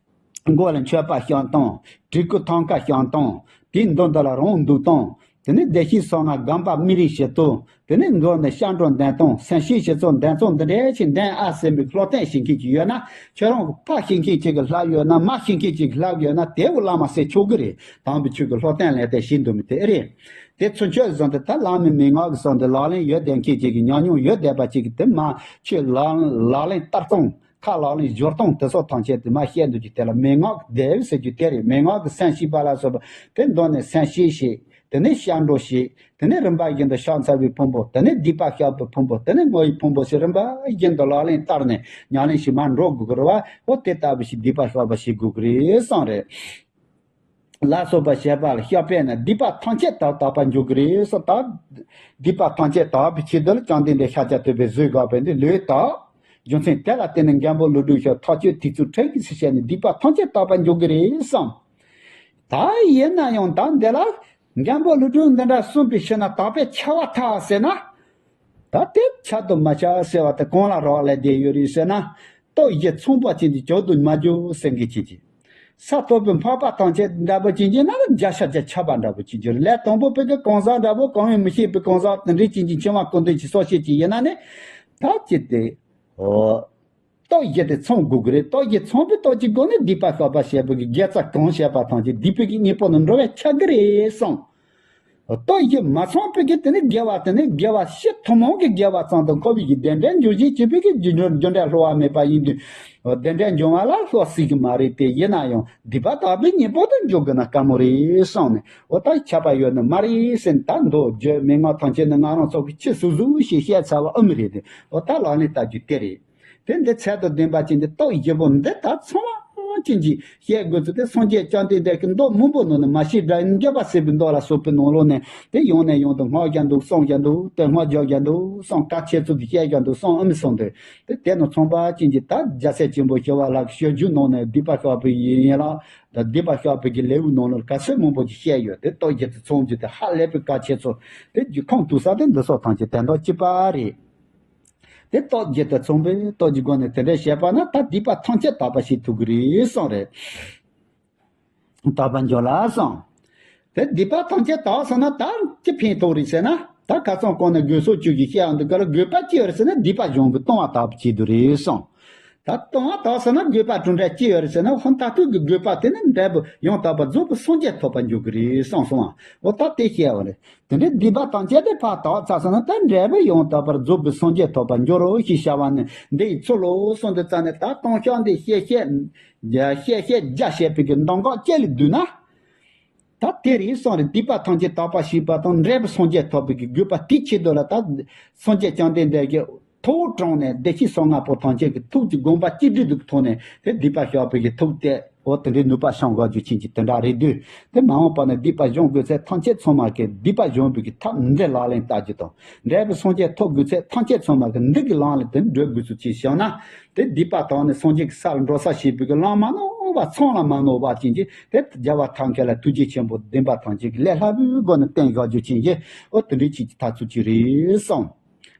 མགོ་ལ་མཆོད་པ་བཤམས་སྟངས། བྲིས་སྐུ་ཐང་ཀ་བཤམས་སྟངས། དེའི་མདུན་དུ་ལ་རང་འདུག་སྟངས། དེ་ནས་བདེ་གཤེགས་སོ་ལྔ་སྒོམ་པ་སྨིན་རེས་བྱེད་སྟངས། དེ་ནས་མགོ་ནས་སྐྱབས་འགྲོ་འདོན་སྟངས། སེམས་བསྐྱེད་བྱེད་ཚུལ་འདོན་སྟངས་འདི་འདྲའི་ཆེད་འདོན་ཨ་ཟེར་བའི་སློབ་སྟོན་བྱེད་མཁན་ཅིག་ཡོད་ན། ཁྱོད་རང་གི་ཕ་བྱེད་མཁན་ཅིག་གི་ལྷག་ཡོད་ན། མ་བྱེད་མཁན་ཅིག་གི་ལྷག་ཡོད་ན་དེ་བོ་བླ་མ་ཟེར་ཆོག་གི་རེད། དམ་པའི་ཆོས་ཀྱི་སློབ་སྟོན་ལས་དེ་བྱེད་འདུག་མི་དེ་ཨེ་རེད། དེ་ཚུན་ཆད་བཟུང་སྟེ་ད་བླ་མའི་མན་ངག་གི་སོགས་འདི་ལག་ལེན་ཡོད་བསྡད་མཁན་ཅིག་གི་ཉམས་མྱོང་ཡོད་བསྡད་པ་ཅིག་གི་དེ་མ་ཁྱོད་ལག་ལག་ལེན་བསྟར་སྟངས། ཁ་ལག་ལེན་སྦྱོར་སྟངས་དེ་སོགས་ཐམས་ཅད་དུ་མ་བཤད་འདུག་ཅིག་དེ་ལ་མན་ངག་གི་སྡེབ་ཟེར་རྒྱུ་དེ་རེད། མན་ངག་གི་སེམས་བསྐྱེད་པ་ལ་སོགས་པ་དེ་མདོ་ནས་སེམས་བསྐྱེད་བྱེད། དེ་ནས་སྐྱབས་འགྲོ་བྱེད། དེ་ནས་རིམ་པ་བཞིན་དུ་ཕྱག་འཚལ་བའི་ཕུང་པོ། དེ་ནས་སྡིག་པ་བཤགས་པའི་ཕུང་པོ། དེ་ནས་བསྔོ་བའི་ཕུང་པོ་ཞེས་རིམ་པ་བཞིན་དུ་ལག་ལེན་བསྟར་ནས་ཉམས་ལེན་བྱེད་མར་འགྲོ་དགོས་ཀྱི་རེད་བ། འོ་དེ་ལྟ་བུ་ཞིག་སྡིག་པ་བཤགས་པ་བྱེད་དགོས་ཀྱི་རེད་བསམ་རེད། ལ་སོགས་པ་བྱས་པ་ལ་བཤགས་པས་ན་སྡིག་པ་ཐམས་ཅད་དག་དག་པར་འགྱུར་གྱི་རེད་ཟེར། ད་སྡིག་པ་ཐམས་ཅད་དག་པའི་ཆེད་དུ་ལ་བཅོམ་ལྡན་འདས་ཤཱཀྱ་ཐུབ་པས་བཟོད་དགོས་པས་འདི་ལོས་དག་རྒྱུ་མཚན་དེ་ལ་བརྟེན་ནས་མགོན་པོ་ཀླུ་སྒྲུབ་ཤོག་ཐག་ཆོད་ཐེག་ཚུལ་ཁྲིད་ཀྱི་ཚུལ་བྱས་ནས་སྡིག་པ་ཐམས་ཅད་དག་པར་འགྱུར་གྱི་རེད་བསམ། ད་ཡིན་ན་ཡང་ད་འདི་ལ་མགོན་པོ་ཀླུ་སྒྲུབ་འདི་འདྲ་གསུངས་པའི་ཕྱིར་ན་དག་པས་ཁྱབ་པར་ཐལ་ཟེར་ན། ད་དེ་ཁྱབ་ཏུ་མ་ཁྱབ་ཟེར་བ་དེ་གང་ལ་རག་ལས་བསྡད་ཡོད་རེད་ཟེར་ན། སྟོབས་བཞི་ཚང་བ་ཅན་གྱི་ཁྱབ་ཏུ་མ་འགྱུར་ཟེར་མཁན་ཅན་གྱི། ས་ཐོབ་པའི་འཕགས་པ་ཐམས་ཅད་འདྲ་པོ་ཅན་གྱི་ན་ལ་བརྒྱ་ཆ་བརྒྱ་ཁྱབ་པ་འདྲ་པོ་ཅན་གྱི་ལས་དང་པོ་པའི་གི་གང་ཟག་འདྲ་པོ་གང་ཡང་མི་ཤེས་པའི་གང་ཟག་དེ་འདྲའི་ཅན་གྱི་འཆི་བ་ཀུན་ལྡན་གྱི་སྲོག་ཤེས་ཀྱི་ཡིན་ན་ནི། ད་ཅི་སྟེ། ཨོ། སྟོབས་བཞི་དེ་ཚང་དགོས་ཀྱི་རེད། སྟོབས་བཞི་ཚང་བའི་སྟོབས་ཀྱི་སྒོ་ནས་སྡིག་པ་བཤགས་པ་བྱས་པ་གི་དགེ་རྩ་གང་བྱས་པ་ཐམས་ཅད་སྡིག་པའི་གི་གཉེན་པོ་ནི་འགྲོ་བའི་ཆ་གི་རེད་གསུངས། སྟོབས་བཞི་མ་ཚང་བའི་གི་དེ་ནི་དགེ་བ་དེ་ནི་དགེ་བ་ཕྱི་ཐུན་མོང་གི་དགེ་བ་ཙམ་དུ་འཁོར་བའི་གི་བདེ་འབྲས་འབྱུང་བཞིན་བྱེད་པའི་གི་རྒྱུ་འབྲས་རྒྱུ་འབྲས་བསླུ་བ་མེད་པ་ཡིན་དུས། བདེ་འབྲས་འབྱུང་བ་ལ་བསླུ་སྲིད་གི་མ་རེད་དེ། ཡིན་ན་ཡང་སྡིག་པ་དག་པའི་གཉེན་པོ་དུ་འཇུག་དགོས་ན་དཀའ་མོ་རེད་གསུངས་ནས། འོ་ད་ཁྱབ་པ་ཡོད་ནི་མ་རེད་ཟེར་ནས། ད་མདོ་རྒྱུད་མན་ངག་ཐམས་ཅད་ནི་ང་རང་ཚོ་གི་ཕྱི་སོ་སོ་ཞིག་བཤད་ཚར་བ་ཨེ་མི་རེད་དེ། འོ་ད་ལག་ལེན་བསྟར་རྒྱུ་དེ་རེད། དེ་འདི་ཚད་དང་ལྡན་པ་ཅན་དེ་སྟོབས་བཞི་པོ་འདི་ད་ཚང་མ་ཅན་གྱིས་བཤད་དགོས་ཚུལ་དེ་སངས་རྒྱས་བཅོམ་ལྡན་འདས་ཀྱི་མདོ་མང་པོ་ནང་ནས་མ་ཤེས་དགྲ་ཡིན་འགྱོད་པ་ཟད་པའི་མདོ་ལ་སོགས་པའི་ནང་ལོགས་ནས་དེ་ཡང་ནས་ཡང་དུ་སྔགས་བཞག་འདུག་གསུང་བཞག་འདུག་དེ་སྔགས་རྒྱག་བཞག་འདུག་གསུང་གལ་ཆེ་ཚུལ་དུ་བཤད་བཞག་འདུག་གསུང་ཨེ་མི་གསུང་དེ་དེ་དེ་ནང་ཚང་པ་ཅན་གྱིས་ད་རྒྱལ་སྲས་ཆེན་པོ་ཞི་བ་ལྷ་གི་སྤྱོད་འཇུག་ནང་ནས་སྡིག་པ་བཤགས་པའི་ཡན་ལག་དང་སྡིག་པ་བཤགས་པའི་གི་ལེའུ་ནང་ལ་ག་ཚོད་མང་པོ་ཅིག་བཤད་ཡོད། དེ་སྟོབས་བཞི་དེ་ཚང་རྒྱུ་དེ་ཧ་ལས་པའི་གལ་ཆེ་ཚུལ་དེ་རྒྱུ་ཁུངས་གཏུགས་ས་དེ་འདི་སོགས་ཐམས་ཅད་དོན་དག་གཅིག་པ་རེད། དེ་སྟོབས་བརྒྱད་དུ་མཚུངས་པའི་སྟོབས་ཀྱི་སྒོ་ནས་དེ་འདྲ་བྱས་པ་ན་ད་སྡིག་པ་ཐམས་ཅད་དག་པ་ཞིག་ཐུབ་ཀྱི་རེད་གསུངས་རེད། དག་པ་འགྱུར་ལ་གསུངས། དེ་སྡིག་པ་ཐམས་ཅད་དག་སོང་ན་ད་ཅི་ཕན་ཐོགས་རེད་ཟེར་ན། ད་ཁ་སང་གོང་ནས་དགོས་སོགས་བཅུ་གི་བཤད་ཡང་འདི་ག་ལ་དགོས་པ་ཅི་ཡོད་རེད་ཟེར་ན། སྡིག་པ་སྦྱོང་བའི་ལྟུང་བ་དག་པའི་ཆེད་དུ་རེད་གསུངས། ད་ལྟུང་བ་དག་ཟེར་ན་དགོས་པ་གྲུབ་འབྲས་ཅི་ཡོད་རེད་ཟེར་ན། ཧོན་ད་ལྟོས་ཀྱི་དགོས་པ་དེ་ནི་འབྲས་བུ་ཡང་དག་པར་རྫོགས་པའི་སངས་རྒྱས་ཐོབ་པར་འགྱུར་གྱི་རེད་གསུངས་སོང་བ། འོ་ད་དེ་བཤད་པ་རེད། དེ་འདྲའི་སྡིག་པ་ཐམས་ཅད་དེ་ཕར་དག་ཚར་སོང་ན་ད་འབྲས་བུ་ཡང་དག་པར་རྫོགས་པའི་སངས་རྒྱས་ཐོབ་པར་འགྱུར་རོ་ཞེས་བྱ་བ་ནི་འདི་ཡི་ཚུལ་ལོ་གསུངས་དུས་ཙ་ནས། ད་ལྟུང་བཤགས་འདི་བཤད་བཤད་བཤད་བཤད་རྒྱ་བཤད་པའི་གི་མདོ་འགག་བཅད་ལས་བསྡུས་ན། ད་དེ་རེད་གསུངས་རེད། སྡིག་པ་ཐམས་ཅད་དག་པ་ཞེས་པ་དང་འབྲས་བུ་སངས་རྒྱས་ཐོབ་པའི་གི་དགོས་པ་དེའི་ཆེད་དུ་ལ་ད་སངས་རྒྱས་བཅོམ་ལྡན་འདས་ཀྱི་ཐུགས་དྲངས་ནས་བདེ་གཤེགས་སོ་ལྔ་པོ་ཐམས་ཅད་ཀྱི་ཐུགས་ཀྱི་དགོངས་པ་གཅིག་སྒྲིལ་དུ་ཐོག་ནས་དེ་སྡིག་པ་བཤགས་པའི་གི་ཐུགས་གཏད། འོ་དེ་འདྲའི་ནུས་པ་བྱུང་དགོས་རྒྱུ་ཅན་གྱི་དེ་འདྲ་རེད་དུས། དེ་མ་འོངས་པ་ན་སྡིག་པ་སྦྱོང་དགོས་ཚེ་ཐམས་ཅད་ཚང་མ་གིས་སྡིག་པ་སྦྱོང་བའི་གི་ཐབས་འདི་ལག་ལེན་བསྟར་རྒྱུ་དང་། འབྲས་བུ་སངས་རྒྱས་ཐོབ་དགོས་ཚེ་ཐམས་ཅད་ཚང་མ་གིས་འདི་གི་ལམ་ལ་དེ་འགྲོ་དགོས་ཚུལ་ཅིག་བྱུང་ན། དེ་སྡིག་པ་དག་ནི་སངས་རྒྱས་ཀྱི་ས་ལ་འགྲོ་ས་བྱེད་པའི་གི་ལམ་མ་ནོར་བ་ཚང་ལ་མ་ནོར་བ་ཅན་གྱི་དེ་རྒྱལ་བ་ཐབས་མཁས་ལ་ཐུགས་རྗེ་ཆེན་པོ་བདེན་པ་ཐམས་ཅད་ཀྱི་ལས་སླ་པོའི་སྒོ་ནས་བསྟན་དགོས་རྒྱུ་ཅན་གྱི་འོ་དེ་འདྲའི་ཅིག་གི་ཐབས་ཚུལ་ཅིག་རེད་བསམ།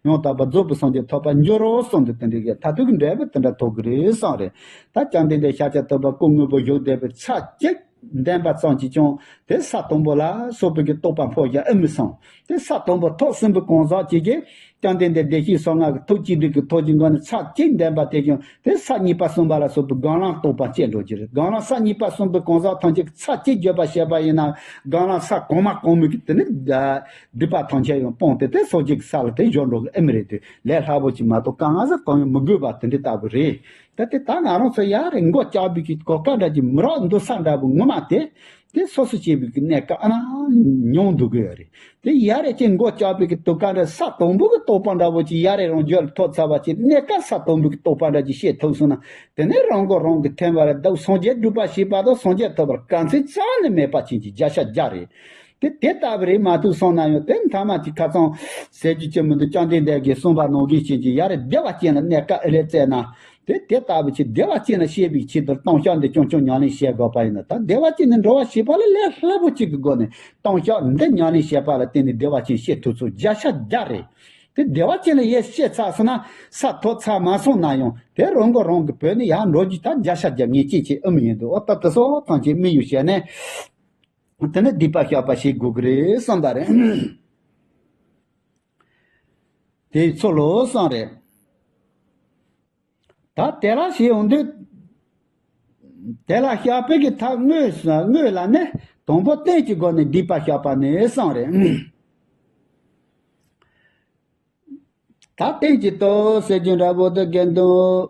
ཡང་དག་པར་རྫོགས་པའི་སངས་རྒྱས་ཐོབ་པར་འགྱུར་རོ་གསུངས་ཏེ་དེ་འདྲའི་གི་མཐར་ཐུག་གི་འབྲས་བུ་དེ་འདྲ་ཐོབ་ཀྱི་རེད་བསམ་རེད། ད་བཅོམ་ལྡན་འདས་ཤཱཀྱ་ཐུབ་པ་སྐུ་དངོས་པོ་བཞུགས་བསྡད་པའི་ཚར་གཅིག་འདོན་པ་ཙམ་གྱིས་ཀྱང་དེ་ས་དང་པོ་ལ་སོགས་པའི་གི་རྟོགས་པ་འཕོ་བྱ་ཨེ་མི་སོང་། དེ་ས་དང་པོ་ཐོབ་ཟིན་པའི་གང་ཟག་ཅིག་གིས་བཅོམ་ལྡན་འདས་བདེ་གཤེགས་གསང་སྔགས་ཀྱི་ཐུགས་བསྐྱེད་རིགས་ཀྱི་ཐོག་གི་སྒོ་ནས་ཚར་གཅིག་འདོན་པ་དེ་ཀྱང་དེ་ས་གཉིས་པ་གསུམ་པ་ལ་སོགས་པའི་སྒོམ་ལམ་རྟོགས་པ་སྐྱེ་འགྲོ་རྒྱུ་རེད། སྒོམ་ལམ་ས་གཉིས་པ་གསུམ་པའི་གང་ཟག་ཐམས་ཅད་ཀྱིས་ཚར་གཅིག་བརྗོད་པ་བྱས་པ་ཡིན་ན། སྒོམ་ལམ་ས་གོང་མ་གོང་མའི་གི་དེ་ནི་སྡིག་པ་ཐམས་ཅད་ཡང་སྤངས་ཏེ་དེ་སངས་རྒྱས་ཀྱི་ས་ལ་དེ་འབྱོར་འགྲོ་གི་ཨེ་མི་རེད་དེ། ལས་སླ་པོ་ཅིག་མ་གཏོགས་གང་ཟག་གང་ཡང་མི་དགོས་པ་དེ་འདྲ་ལྟ་བུ་རེད། ད་དེ་ད་ང་རང་ཚོ་ཡ་རེ་མགོ་བཀྱག་པའི་གི་གོ་སྐབས་འདྲ་ཅིག་མི་རག་འདུག་ས་འདྲ་པོ་ངོ་མ་དེ། དེ་སོ་སོ་སྐྱེ་བའི་གི་གནས་སྐབས་ཨ་ན་ཉུང་འདུག་གི་ཡོད་རེད། དེ་ཡ་རེ་ཅིག་མགོ་བཀྱག་པའི་གི་དུས་སྐབས་འདྲ་ས་དང་པོ་གི་རྟོགས་པ་འདྲ་པོ་ཅིག་ཡ་རེ་རང་རྒྱུད་ལ་ཐོབ་ཚར་བ་ཅིག་གནས་སྐབས་ས་དང་པོ་གི་རྟོགས་པ་འདྲ་ཅིག་ཤེས་ཐུབ་སོང་ན། དེ་ནས་རང་མགོ་རང་གིས་འཐེན་པ་ལ་བདག་སངས་རྒྱས་སྒྲུབ་པ་བྱེད་པ་དང་སངས་རྒྱས་ཐོབ་པར་དཀའ་ཚེགས་རྩ་ནས་མེད་པ་ཅན་གྱི་བརྒྱ་ཆ་བརྒྱ་རེད། དེ་དེ་ལྟ་བུ་རེད་མ་ཐུབ་སོང་ན་ཡང་དེ་མཐའ་མ་ཅིག་ཁ་ཚང་ཟེར་རྒྱུ་ཅི་མི་འདུག་བཅོམ་ལྡན་འདས་ཀྱིས་གསུངས་པ་ནང་བཞིན་བྱེད་ཀྱི་ཡ་རེ་བདེ་བ་ཅན་ལ་གནས་སྐབས་ཨེ་ལས་བཙལ་ན། དེ་དེ་ལྟ་བུ་ཅིག་བདེ་བ་ཅན་ལ་སྐྱེ་བའི་ཆེད་དུ་ལྟུང་བཤགས་འདི་རྐྱང་རྐྱང་ཉམས་ལེན་བྱེད་དགོས་པ་ཡིན་ན། ད་བདེ་བ་ཅན་ནི་འགྲོ་བ་བྱེད་པ་ལ་ལས་སླ་པོ་ཅིག་གི་སྒོ་ནས་ལྟུང་བཤགས་འདི་ཉམས་ལེན་བྱེད་པ་ལ་བརྟེན་ནས་བདེ་བ་ཅན་སྐྱེ་ཐུབ་ཚུལ་བརྒྱ་ཆ་བརྒྱ་རེད། དེ་བདེ་བ་ཅན་ལ་ཡར་སྐྱེ་ཚར་སོང་ན་ས་ཐོབ་ཚར་མ་སོང་ན་ཡང་དེ་རང་མགོ་རང་གིས་བོས་ནས་ཡར་འགྲོ་རྒྱུ་ད་བརྒྱ་ཆ་བརྒྱ་ངེས་ཅན་ཅིག་ཨེ་མི་ཡིན་འདུག་འོ་ད་དེ་སོགས་ཐམས་ཅད་དམིགས་ཡུལ་བྱས་ནས། དེ་ནི་སྡིག་པ་བཤགས་པ་བྱེད་དགོས་ཀྱི་རེད་བསམ་པ་རེད། དེའི་ཚུལ་ལོ་གསུངས་རེད། ད་དེ་ལ་ཞེས་འོང་དུས། དེ་ལ་བཤགས་པའི་གི་ཐབས་དངོས་སུ་དངོས་ལ་ནི་དང་པོ་རྟེན་གྱི་སྒོ་ནས་སྡིག་པ་བཤགས་པ་ནི་གསུངས་རེད། ད་རྟེན་གྱི་སྟོབས་ཟེར་རྒྱུ་འདྲ་པོ་དེ་དགེ་འདུན།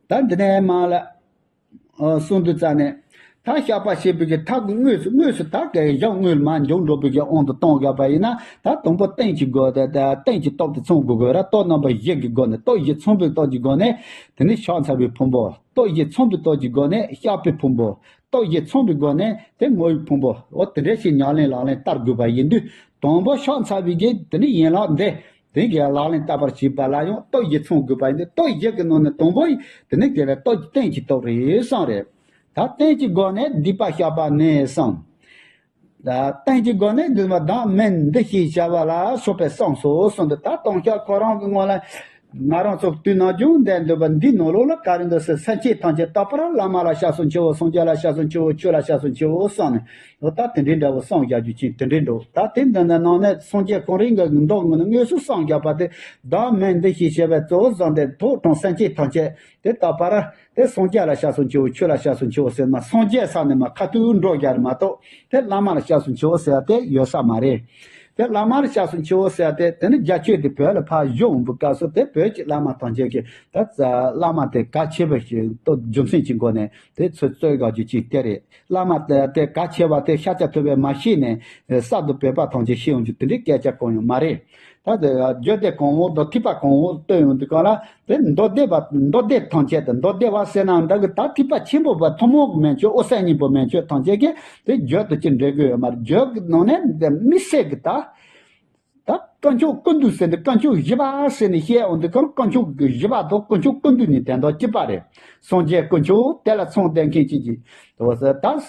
ད་འདི་ནས་མ་ལ། ཨ་གསུང་དུས་ཙ་ནས། ད་བཤགས་པ་བྱེད་པའི་གི་ཐབས་དངོས་སུ་དངོས་སུ་ད་གའི་གཞུང་དངོས་མ་འཇུག་འགྲོ་བའི་གི་དབང་དུ་གཏོང་དགོས་པ་ཡིན་ན། ད་དང་པོ་རྟེན་གྱི་སྒོ་དེ་ད་རྟེན་གྱི་སྟོབས་དེ་ཚང་དགོས་དགོས་ར། སྟོབས་རྣམ་པ་བཞི་གི་སྒོ་ནས་སྟོབས་བཞི་ཚང་བའི་སྟོབས་ཀྱི་སྒོ་ནས། དེ་ནས་བཤགས་ཚར་བའི་ཕུང་པོ། སྟོབས་བཞི་ཚང་བའི་སྟོབས་ཀྱི་སྒོ་ནས་བཤགས་པའི་ཕུང་པོ། སྟོབས་བཞི་ཚང་བའི་སྒོ་ནས་དེ་བསྔོ་བའི་ཕུང་པོ། འོ་དེ་འདྲ་ཞིག་ཉམས་ལེན་ལག་ལེན་བསྟར་དགོས་པ་ཡིན་དུས། དང་པོ་བཤགས་ཚར་བའི་གི་དེ་ནི་ཡན་ལག་འདི། དེ་གའི་ལག་ལེན་བསྟར་བར་བྱེད་པ་ལ་ཡང་སྟོབས་བཞི་ཚང་དགོས་པ་ཡིན་ཏེ། སྟོབས་བཞི་གི་ནང་ནས་དང་པོ་ཡིན་དེ་ནི་དེ་ལ་སྟོབས་རྟེན་གྱི་སྟོབས་རེད་གསུངས་རེད། ད་རྟེན་གྱི་སྒོ་ནས་སྡིག་པ་བཤགས་པ་ནི་གསུངས། ད་རྟེན་གྱི་སྒོ་ནས་འདུན་པ་བདག་མིང་འདི་ཞེས་བྱ་བ་ལ་སོགས་པས་གསུངས་སོ་གསུངས་ཏེ། ད་ལྟུང་བཤགས་ཁོ་རང་གི་ངོ་ལ། ང་རང་ཚོ་དུས་ནམ་རྒྱུན་བསྡད་འདོད་པ་འདི་ནང་ལོགས་ལ་ག་རེ་འདུག་ཟེར། སེམས་ཅན་ཐམས་ཅད་རྟག་པར་བླ་མ་ལ་སྐྱབས་སུ་མཆིའོ། སངས་རྒྱས་ལ་སྐྱབས་སུ་མཆིའོ། ཆོས་ལ་སྐྱབས་སུ་མཆིའོ་གསུངས་ནས། འོ་ད་དེ་འདྲའི་འདྲ་བོ་གསུངས་བཞག་རྒྱུ་ཅིག་དེ་འདྲའི་འགྲོ། ད་དེ་འདི་འདྲ་ནང་ནས་སངས་རྒྱས་ཁོང་རང་གི་མདོ་ངོ་ནས་དངོས་སུ་གསུངས་བཞག་པ་དེ། བདག་མིང་འདི་ཞེས་བྱ་བའི་གཙོ་བོ་བཟུང་སྟེ་ཐོག་དྲངས་སེམས་ཅན་ཐམས་ཅད་དེ་རྟག་པར་དེ་སངས་རྒྱས་ལ་སྐྱབས་སུ་མཆིའོ། ཆོས་ལ་སྐྱབས་སུ་མཆིའོ་ཟེར་ན་སངས་རྒྱས་ས་ནས་མ་ཁ་ཐུག་འགྲོ་རྒྱུ་རེད་མ་གཏོགས། དེ་བླ་མ་ལ་སྐྱབས་སུ་མཆིའོ་ཟེར་ཡ་དེ་ཡོད་ས་མ་རེད། དེ་བླ་མ་ལ་སྐྱབས་སུ་མཆིའོ་ཟེར་ཏེ། དེ་ནི་རྒྱ་ཆོས་དེ་བོད་ལ་ཕར་བཞུགས་འོང་བའི་སྐབས་སུ་དེ་བོད་ཀྱི་བླ་མ་ཐམས་ཅད་ཀྱིས་ད་བླ་མ་དེ་གལ་ཆེ་བའི་ཞིག་ཏུ་རྒྱུ་མཚན་གྱི་སྒོ་ནས་དེ་ཚོས་རྩོད་དགོས་རྒྱུ་ཅིག་དེ་རེད། བླ་མ་དེ་དེ་གལ་ཆེ་བ་དེ་ཤཱཀྱ་ཐུབ་པས་མ་ཤེས་ནས་གསར་དུ་བོད་པ་ཐམས་ཅད་ཤེས་ཡོང་རྒྱུ་དེ་འདྲའི་སྐད་ཆ་གང་ཡང་མ་རེད། ད་དེ་རྒྱུད་སྡེ་གང་འོག་དང་ཐེག་པ་གང་འོག་བསྟོད་ཡོང་དུས་སྒང་ལ། དེ་མདོ་སྡེ་པ་མདོ་སྡེ་ཐམས་ཅད་དང་། མདོ་སྡེ་པ་ཟེར་ནའང་འདྲ་གི། ད་ཐེག་པ་ཆེན་པོ་པ་ཐུན་མོང་གི་མན་ཆད་དབུ་ས་སྙིང་པོ་མན་ཆད་ཐམས་ཅད་ཀྱིས་དེ་རྒྱུད་དུ་ཅི་འདྲེ་དགོས་ཡོད་མ་རེད། རྒྱུད་ཀྱི་ནང་ནས་དེ་དམིགས་བསལ་གྱི་ད། ད་དཀོན་མཆོག་ཀུན་འདུས་ཟེར་ནས་དཀོན་མཆོག་བཞི་པ་ཟེར་ནས་བཤད་འོང་དུས་སྒང་། དཀོན་མཆོག་གི་བཞི་པ་དང་དཀོན་མཆོག་ཀུན་འདུས་གཉིས་དོན་དག་གཅིག་པ་རེད། སངས་རྒྱས་དཀོན་མཆོག་དེ་ལ་ཚང་བསྡད་མཁན་ཅན་གྱི་དོ་ཟེར་ད།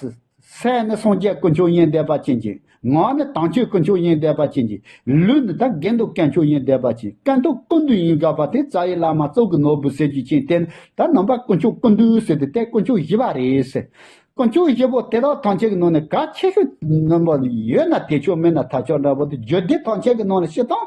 སེམས་ནི་སངས་རྒྱས་དཀོན་མཆོག་ཡིན་བསྡད་པ་ཅན་གྱི། ངག་ནི་དམ་ཆོས་དཀོན་མཆོག་ཡིན་བསྡད་པ་ཅན་གྱི། ལུས་ནི་ད་དགེ་འདུན་དཀོན་མཆོག་ཡིན་བསྡད་པ་ཅན། ཀུན་རྟོག་ཀུན་འདུས་ཡིན་དགོས་པ་དེ་རྩ་བའི་བླ་མ་གཙུག་གི་ནོར་བུ་ཟེར་རྒྱུ་ཅན་དེ། ད་ནང་པ་དཀོན་མཆོག་ཀུན་འདུས་ཟེར་དེ་དེ་དཀོན་མཆོག་བཞི་པ་རེད་ཟེར། དཀོན་མཆོག་བཞི་པོ་དེ་དག་ཐམས་ཅད་ཀྱི་ནང་ནས་གལ་ཆེ་ཤོས་རྣམ་པ་ཡོད་ན་དེ་ཆོག་མེད་ན་ཐ་ཆོག་འདྲ་པོ་དེ། རྒྱུད་སྡེ་ཐམས་ཅད་ཀྱི་ནང་ནས་སྤྱིར་བཏང་།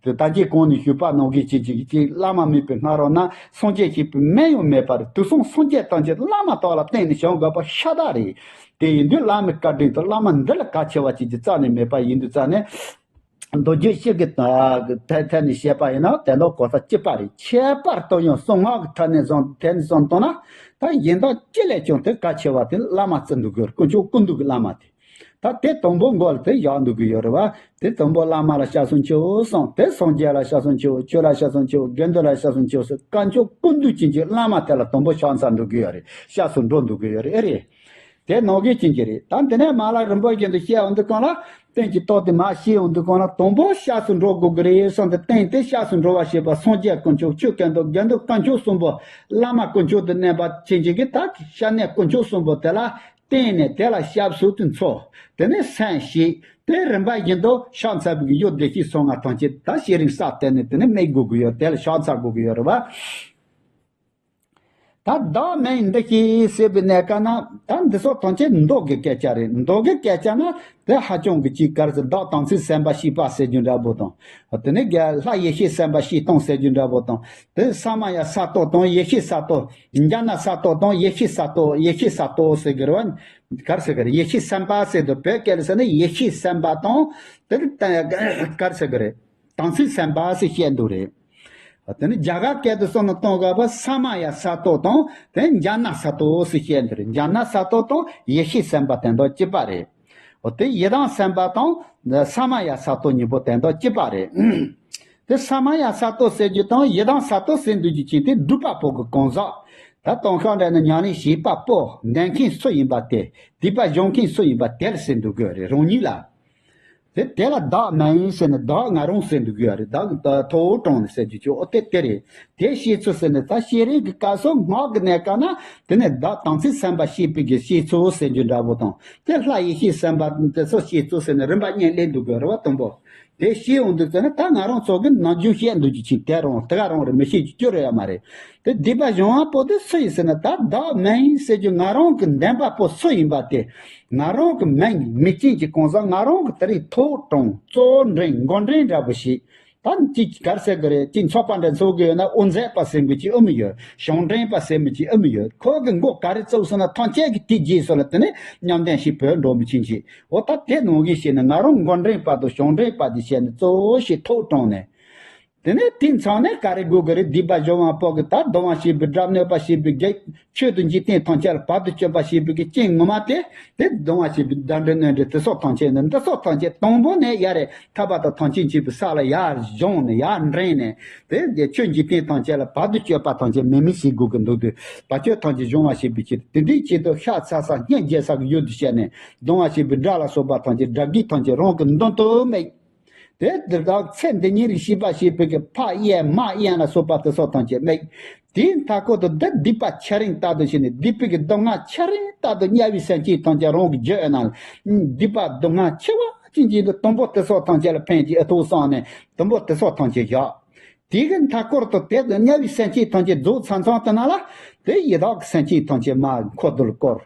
དེ་ད་གིན་གོང་ནས་ཞུས་པ་ནང་བཞིན་བྱེད་ཅིག་ཅིག་བླ་མ་མེད་པའི་སྔ་རོལ་ན་སངས་རྒྱས་ཞེས་པའི་མིང་ཡང་མེད་པ་རེད། དུས་གསུམ་སངས་རྒྱས་ཐམས་ཅད་བླ་མ་དག་ལ་བརྟེན་ནས་བྱུང་དགོས་པ་ཤ་སྟག་རེད། དེ་ཡིན་དུས་བླ་མའི་བཀའ་དྲིན་དང་བླ་མ་འདི་ལ་གལ་ཆེ་བ་ཅིག་ཅིག་རྩ་ནས་མེད་པ་ཡིན་དུས་རྩ་ནས། མདོ་རྒྱུད་སྤྱི་གི་ཐད་ཐད་ནས་བཤད་པ་ཡིན་ན་དོན་དག་གོ་ས་གཅིག་པ་རེད། ཁྱད་པར་དུ་ཡང་གསང་སྔགས་ཀྱི་ཐད་ནས་བཟུང་ཐད་ནས་བཟུང་བཏང་ན། ད་གཞན་དག་ཅི་ལས་ཀྱང་དེ་གལ་ཆེ་བ་དེ་བླ་མ་བརྩི་འདུག་དགོས། དཀོན་མཆོག་ཀུན་འདུས་ཀྱི་བླ་མ་དེ། ད་དེ་དང་པོ་མགོ་ལ་དེ་བཞག་འདུག་གི་ཡོད་རེད་བ། དེ་དང་པོ་བླ་མ་ལ་སྐྱབས་སུ་མཆིའོ་གསུངས། དེ་སངས་རྒྱས་ལ་སྐྱབས་སུ་མཆིའོ། ཆོས་ལ་སྐྱབས་སུ་མཆིའོ། དགེ་འདུན་ལ་སྐྱབས་སུ་མཆིའོ་ཟེར། དཀོན་མཆོག་ཀུན་འདུས་ཅན་གྱི་བླ་མ་དེ་ལ་དང་པོ་ཕྱག་འཚལ་འདུག་གི་ཡོད་རེད། སྐྱབས་སུ་འགྲོ་འདུག་གི་ཡོད་རེད། ཨེ་རེད། དེ་ནང་བཞིན་ཅན་གྱི་རེད། ད་འདི་ནས་མ་ལ་རིམ་པ་བཞིན་དུ་བཤད་འོང་དུས་གང་ལ། རྟེན་གྱི་རྟགས་དེ་མར་ཤེས་ཡོང་དུས་གང་ལ། དང་པོ་སྐྱབས་སུ་འགྲོ་དགོས་ཀྱི་རེད་བསམ་སྟེ། རྟེན་དེ་སྐྱབས་སུ་འགྲོ་བར་བྱེད་པ་སངས་རྒྱས་དཀོན་མཆོག་ཆོས་དཀོན་མཆོག་དགེ་འདུན་དཀོན་མཆོག་གསུམ་པོ། བླ་མ་དཀོན་མཆོག་ཏུ་གནས་པ་ཅན་གྱི་གི་ད་སྐྱབས་གནས་དཀོན་མཆོག་གསུམ་པོ་དེ་ལ་བརྟེན་ནས། དེ་ལ་སྐྱབས་སུ་དེ་འཚོལ། དེ་ནས་སེམས་བསྐྱེད། དེ་རིམ་པ་བཞིན་དུ་ཕྱག་འཚལ་བའི་གི་ཡུལ་བདེ་གཤེགས་སོ་ལྔ་ཐམས་ཅད་ད་ཤེས་རིག་ས་བསྟན་ནས། དེ་ནས་དམིགས་དགོས་ཀྱི་ཡོད། དེ་ལ་ཕྱག་འཚལ་དགོས་ཀྱི་ཡོད་རེད་བ། ད་བདག་མིང་འདི་ཞེས་ཟེར་བའི་གནས་སྐབས་ན། ད་འདི་ཚོ་ཐམས་ཅད་མདོ་གི་སྐད་ཆ་རེད། མདོ་གི་སྐད་ཆ་ན་དེ་ཧ་ཅང་གི་ཅིག་ག་རེ་ཟེར། བདག་དམ་ཚིག་སེམས་དཔའ་ཤེས་པ་ཟེར་རྒྱུ་འདྲ་པོ་དང་། དེ་ནས་རྒྱལ་ལྷ་ཡེ་ཤེས་སེམས་དཔའ་ཤེས་སྟོང་ཟེར་རྒྱུ་འདྲ་པོ་དང་། དེ་ས་མ་ཡ་ས་ཏོ་དང་ཡེ་ཤེས་ས་ཏོ། ཛྙཱ་ན་ས་ཏོ་དང་ཡེ་ཤེས་ས་ཏོ། ཡེ་ཤེས་ས་ཏོ་ཟེར་གི་རེད་བ། ག་རེ་ཟེར་གི་རེད། ཡེ་ཤེས་སེམས་དཔའ་ཟེར་དུས། བོད་སྐད་ལ་ཟེར་ན་ཡེ་ཤེས་སེམས་དཔའ་དང་། དེ་ག་རེ་ཟེར་གི་རེད། དམ་ཚིག་སེམས་དཔའ་ཟེར་བཤད་འདུག་རེད། དེ་ནི་རྒྱ་གར་སྐད་དུ་སོང་ན་གཏོང་དགོས་པ། ས་མ་ཡ་ས་ཏོ་དང་། དེ་ཛྙཱ་ན་ས་ཏོ་ཟེར་བཤད་འདུག་རེད། ཛྙཱ་ན་ས་ཏོ་དང་ཡེ་ཤེས་སེམས་དཔའ་དེ་དག་གཅིག་པ་རེད། འོ་དེ་ཡི་དམ་སེམས་དཔའ་དང་ས་མ་ཡ་ས་ཏོ་གཉིས་པོ་དེ་དག་གཅིག་པ་རེད། དེ་ས་མ་ཡ་ས་ཏོ་ཟེར་རྒྱུ་དང་ཡི་དམ་ས་ཏོ་ཟེར་འདུག་རྒྱུ་ཅན་དེ་སྒྲུབ་པ་པོ་གི་གང་ཟག་ད་གཏོང་ཤོག་འདྲ་ན་ཉམས་ལེན་བྱེད་པ་པོ། འདོན་མཁན་སུ་ཡིན་པ་དེ། སྡིག་པ་སྦྱོང་མཁན་སུ་ཡིན་པ་དེ་ལ་ཟེར་འདུག་གི་རེད། རང་ཉིད་ལ། དེ་དེ་ལ་བདག་མིང་ཟེར་ནས། བདག་ང་རང་ཟེར་འདུག་གི་རེད། བདག་གི་ཐོག་དྲངས་ནས་ཟེར་རྒྱུ་ཅིག་འོ་དེ་དེ་རེད། དེ་ཤེས་ཚུལ་ཟེར་ནས། ད་ཤེས་རིག་གི་སྐབས་སུ་སྔགས་ཀྱི་གནས་སྐབས་ན། དེ་ནས་བདག་དམ་ཚིག་སེམས་དཔའ་ཤེས་པའི་གི་ཤེས་ཚུལ་ཟེར་རྒྱུ་འདྲ་པོ་དང་། དེ་ལྷ་ཡེ་ཤེས་སེམས་དཔའ་དེ་ཚོ་ཤེས་ཚུལ་ཟེར་ནས་རིམ་པ་གཉིས་སླེབས་འདུག་གི་རེད་བ། དང་པོ་དེ་ཤེས་ཡོང་དུས་ཙམ་ན། ད་ང་རང་ཚོ་གི་ནམ་རྒྱུན་བཤད་འདུག་རྒྱུ་ཅིག་དེ་རང་དེ་ག་རང་རེད། མི་ཤེས་རྒྱུ་ཅི་རེད་ཡ་མ་རེད། དེ་སྡིག་པ་སྦྱོང་བ་པོ་དེ་སུ་ཡིན་ཟེར་ན། ད་བདག་མིང་ཟེར་རྒྱུ་ང་རང་གི་འདོན་པ་པོ་སུ་ཡིན་པ་དེ། ང་རང་གི་མིང་མིང་ཅན་གྱི་གང་ཟག་ང་རང་གི་དེ་རིང་ཐོག་དྲངས། གཙོ་བོ་འདྲེན། འགོ་འདྲེན་འདྲ་པོ་ཞིག་ད་ཅིག་ག་རེ་ཟེར་གི་རེད། ཅིག་ཚོགས་པ་འདྲ་འཚོགས་གི་ཡོད་ན། དབུ་མཛད་པ་ཟེར་མི་ཅིག་ཨེ་མི་ཡོད། གཞུང་འདྲེན་པ་ཟེར་མི་ཅིག་ཨེ་མི་ཡོད། ཁོ་གི་མགོ་ག་རེ་བཙུགས་སོང་ན་ཐམས་ཅད་ཀྱིས་དེ་རྗེས་སུ་ལ་དེ་ནས་ཉམས་ལྡན་ཞིག་བོད་འགྲོ་མི་ཕྱིན་ཅིག་འོ་ད་དེ་ནང་བཞིན་བྱས་ནས་ང་རང་འགོ་འདྲེན་པ་དང་གཞུང་འདྲེན་པ་དེ་བྱས་ནས་གཙོ་བོ་ཞིག་ཐོག་དྲངས་ནས། དེ་ནས་དེ་མཚམས་ནས་ག་རེ་དགོས་ཀྱི་རེད། སྡིག་པ་སྦྱོང་བ་པོ་གི་ད་སྡོམ་པ་བྱས་པའི་དགྲ་གནོད་པ་བྱས་པའི་དགེ། ཆོས་དང་འཇིག་རྟེན་ཐམས་ཅད་ལ་བར་དུ་གཅོད་པ་བྱས་པའི་གི་རྐྱེན་ངོ་མ་དེ། དེ་སྡོམ་པ་བྱས་པའི་དགྲ་འདྲེ་གནོད་འདྲེ་དེ་སོགས་ཐམས་ཅད་ནི། འདི་སོགས་ཐམས་ཅད་དང་པོ་ནས་ཡར་རེ་ཐར་པ་དང་ཐམས་ཅད་མཁྱེན་པའི་ས་ལ་ཡར་སྦྱངས་ནས་ཡར་འདྲེན་ནས། དེ་དེ་ཆོས་འཇིག་རྟེན་ཐམས་ཅད་ལ་བར་དུ་གཅོད་པ་ཐམས་ཅད་མེད་མེད་བྱེད་དགོས་ཀྱི་འདུག་དུས། བར་ཆད་ཐམས་ཅད་སྦྱོང་བ་བྱེད་པའི་ཕྱིར། དེ་འདྲའི་ཆེད་དུ་ཤ་ཚ་ས་སྙིང་རྗེ་ས་གི་ཡུལ་དུ་བྱས་ནས། སྡོམ་པ་བྱས་པའི་དགྲ་ལ་སོགས་པ་ཐམས་ཅད། དགྲ་བགེགས་ཐམས་ཅད་རང་གི་མདུན་དུ་དམིགས། དེ་དེ་དག་ཚེ་འདི་ཉིད་རིག་ཤེས་པ་ཞེས་པའི་གི་ཕ་གཡས་མ་གཡོན་ལ་སོགས་པ་དེ་སོགས་ཐམས་ཅད་དམིགས། དེའི་མཐའ་སྐོར་དུ་འདི་སྡིག་པ་ཆེ་རིང་ལྟར་དུ་བྱས་ནས། སྡིག་པའི་གི་སྡུག་བསྔལ་ཆེ་རིང་ལྟར་དུ་དམྱལ་བའི་སེམས་ཅན་ཐམས་ཅད་རང་གི་རྒྱུད་ནང་ལ། སྡིག་པ་སྡུག་བསྔལ་ཆེ་བ་ཅན་གྱི་དུམ་བུ་དེ་སོགས་ཐམས་ཅད་ལ་ཕན་གྱི་ཨ་ཐུག་བསམ་ནས་དུམ་བུ་དེ་སོགས་ཐམས་ཅད་བཞག་དེ་གི་མཐའ་སྐོར་དུ་དེ་དམྱལ་བའི་སེམས་ཅན་ཐམས་ཅད་རྫོགས་ཚར་ཚར་དེ་ན་ལ། དེ་ཡི་དྭགས་ཀྱི་སེམས་ཅན་ཐམས་ཅད་མར་འཁོར་དུ་བསྐོར།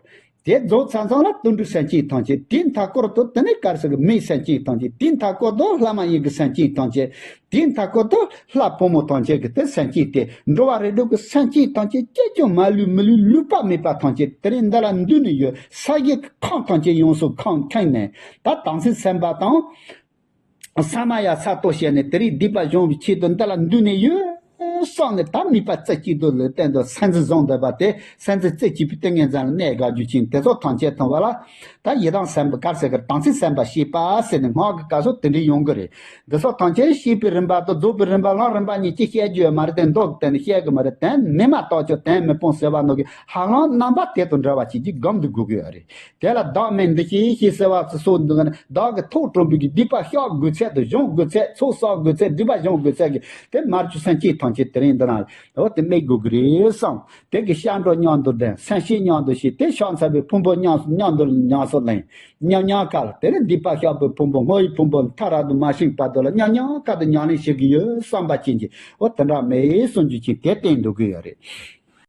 དེ་རྫོགས་ཚར་ཚར་ལ་དུད་འགྲོའི་སེམས་ཅན་ཐམས་ཅད། དེའི་མཐའ་སྐོར་དུ་དེ་ནས་ག་རེ་ཟེར་གི། མིའི་སེམས་ཅན་ཐམས་ཅད། དེའི་མཐའ་སྐོར་དུ་ལྷ་མ་ཡིན་གྱི་སེམས་ཅན་ཐམས་ཅད། དེའི་མཐའ་སྐོར་དུ་ལྷ་ཕོ་མོ་ཐམས་ཅད་ཀྱི་དེ་སེམས་ཅན་དེ། འགྲོ་བ་རིགས་དྲུག་གི་སེམས་ཅན་ཐམས་ཅད་ཅིས་ཀྱང་མ་ལུས་མི་ལུས་ལུས་པ་མེད་པ་ཐམས་ཅད་དེ་རིང་འདི་ལ་འདུས་ནས་ཡོད། ས་གཞི་གི་ཁམས་ཐམས་ཅད་ཡོངས་སུ་ཁམས་ཁེངས་ནས། ད་དམ་ཚིག་སེམས་དཔའ་དང་། ས་མ་ཡ་ས་ཏོ་བྱས་ནས་དེ་རིང་སྡིག་པ་སྦྱོང་བའི་ཆེད་དུ་འདི་ལ་འདུས་ནས་ཡོད་བསམ་ནས། ད་དམིགས་པ་རྩེ་གཅིག་ཏུ་ལ་བསྟན་ཏེ་སེམས་འཛིན་བཟུང་འདོད་པ་དེ། སེམས་འཛིན་རྩེ་གཅིག་པའི་ཏིང་ངེ་འཛིན་ལ་གནས་དགའ་རྒྱུ་ཅན་དེ་ཚོ་ཐམས་ཅད་མཐོང་བ་ལ། ད་ཡི་དམ་སེམས་དཔའ་ག་རེ་ཟེར་གི། དམ་ཚིག་སེམས་དཔའ་ཤེས་པ་ཟེར་ནས་སྔགས་ཀྱི་སྐབས་སུ་དེ་འདྲའི་ཡོང་གི་རེད། འདི་ཚོ་ཐམས་ཅད་ཤེས་པའི་རིམ་པ་དང་རྫོགས་པའི་རིམ་པ། ལམ་རིམ་པ་གཉིས་ཀྱིས་བཤད་རྒྱུ་ཡོད་མ་རེད་དེ། མདོ་གི་སྟེང་ནས་བཤད་གི་མ་རེད། དོན་མེད་མ་བཏགས་ཆོག་དོན་མི་སྤོང་ཟེར་བ་ནང་གི་ཧ་ལམ་རྣམ་པ་དེ་དང་འདྲ་བ་ཞིག་གིས་སྒོམ་དུ་དགོས་ཀྱི་ཡོད་རེད། དེ་ལ་བདག་མིང་འདི་ཞེས་ཞེས་ཟེར་བ་ཚོ་སོགས་འདི་ནི་བདག་གི་ཐོག་དྲངས་པའི་གི་སྡིག་པ་བཤགས་དགོས་ཚད་དང་སྦྱོང་དགོས་ཚད། ཚོགས་བསགས་དགོས་ཚད། སྒྲིབ་པ་སྦྱོང་དགོས་ཚད་ཀྱི་དེ་མར་ཆུ་སེམས་ཅན་ཐམས་ཅད་དེ་རིང་འདི་ན་འོ་དེ་དམིགས་དགོས་ཀྱི་རེད་བསམ། དེ་གི་སྐྱབས་འགྲོ་མཉམ་དུ་ལྡན། སེམས་བསྐྱེད་མཉམ་དུ་བྱེད། དེ་ཕྱག་འཚལ་བའི་ཕུང་པོ་མཉམ་མཉམ་དུ་ཉམས་སུ་ལེན། མཉམ་མཉམ་ཁ་ལ་དེ་ནི་སྡིག་པ་བཤགས་པའི་ཕུང་པོ། བསྔོ་བའི་ཕུང་པོ་མཐར་ཐུག་མ་ཤིང་བར་དུ་ལ་མཉམ་མཉམ་ཁ་དུ་ཉམས་ལེན་བྱེད་ཀྱི་ཡོད་བསམ་པ་ཅན་གྱི་འོ་དེ་འདྲ་མེད་གསུང་རྒྱུ་ཅིག་དེ་བསྟན་འདུག་གི་ཡོད་རེད།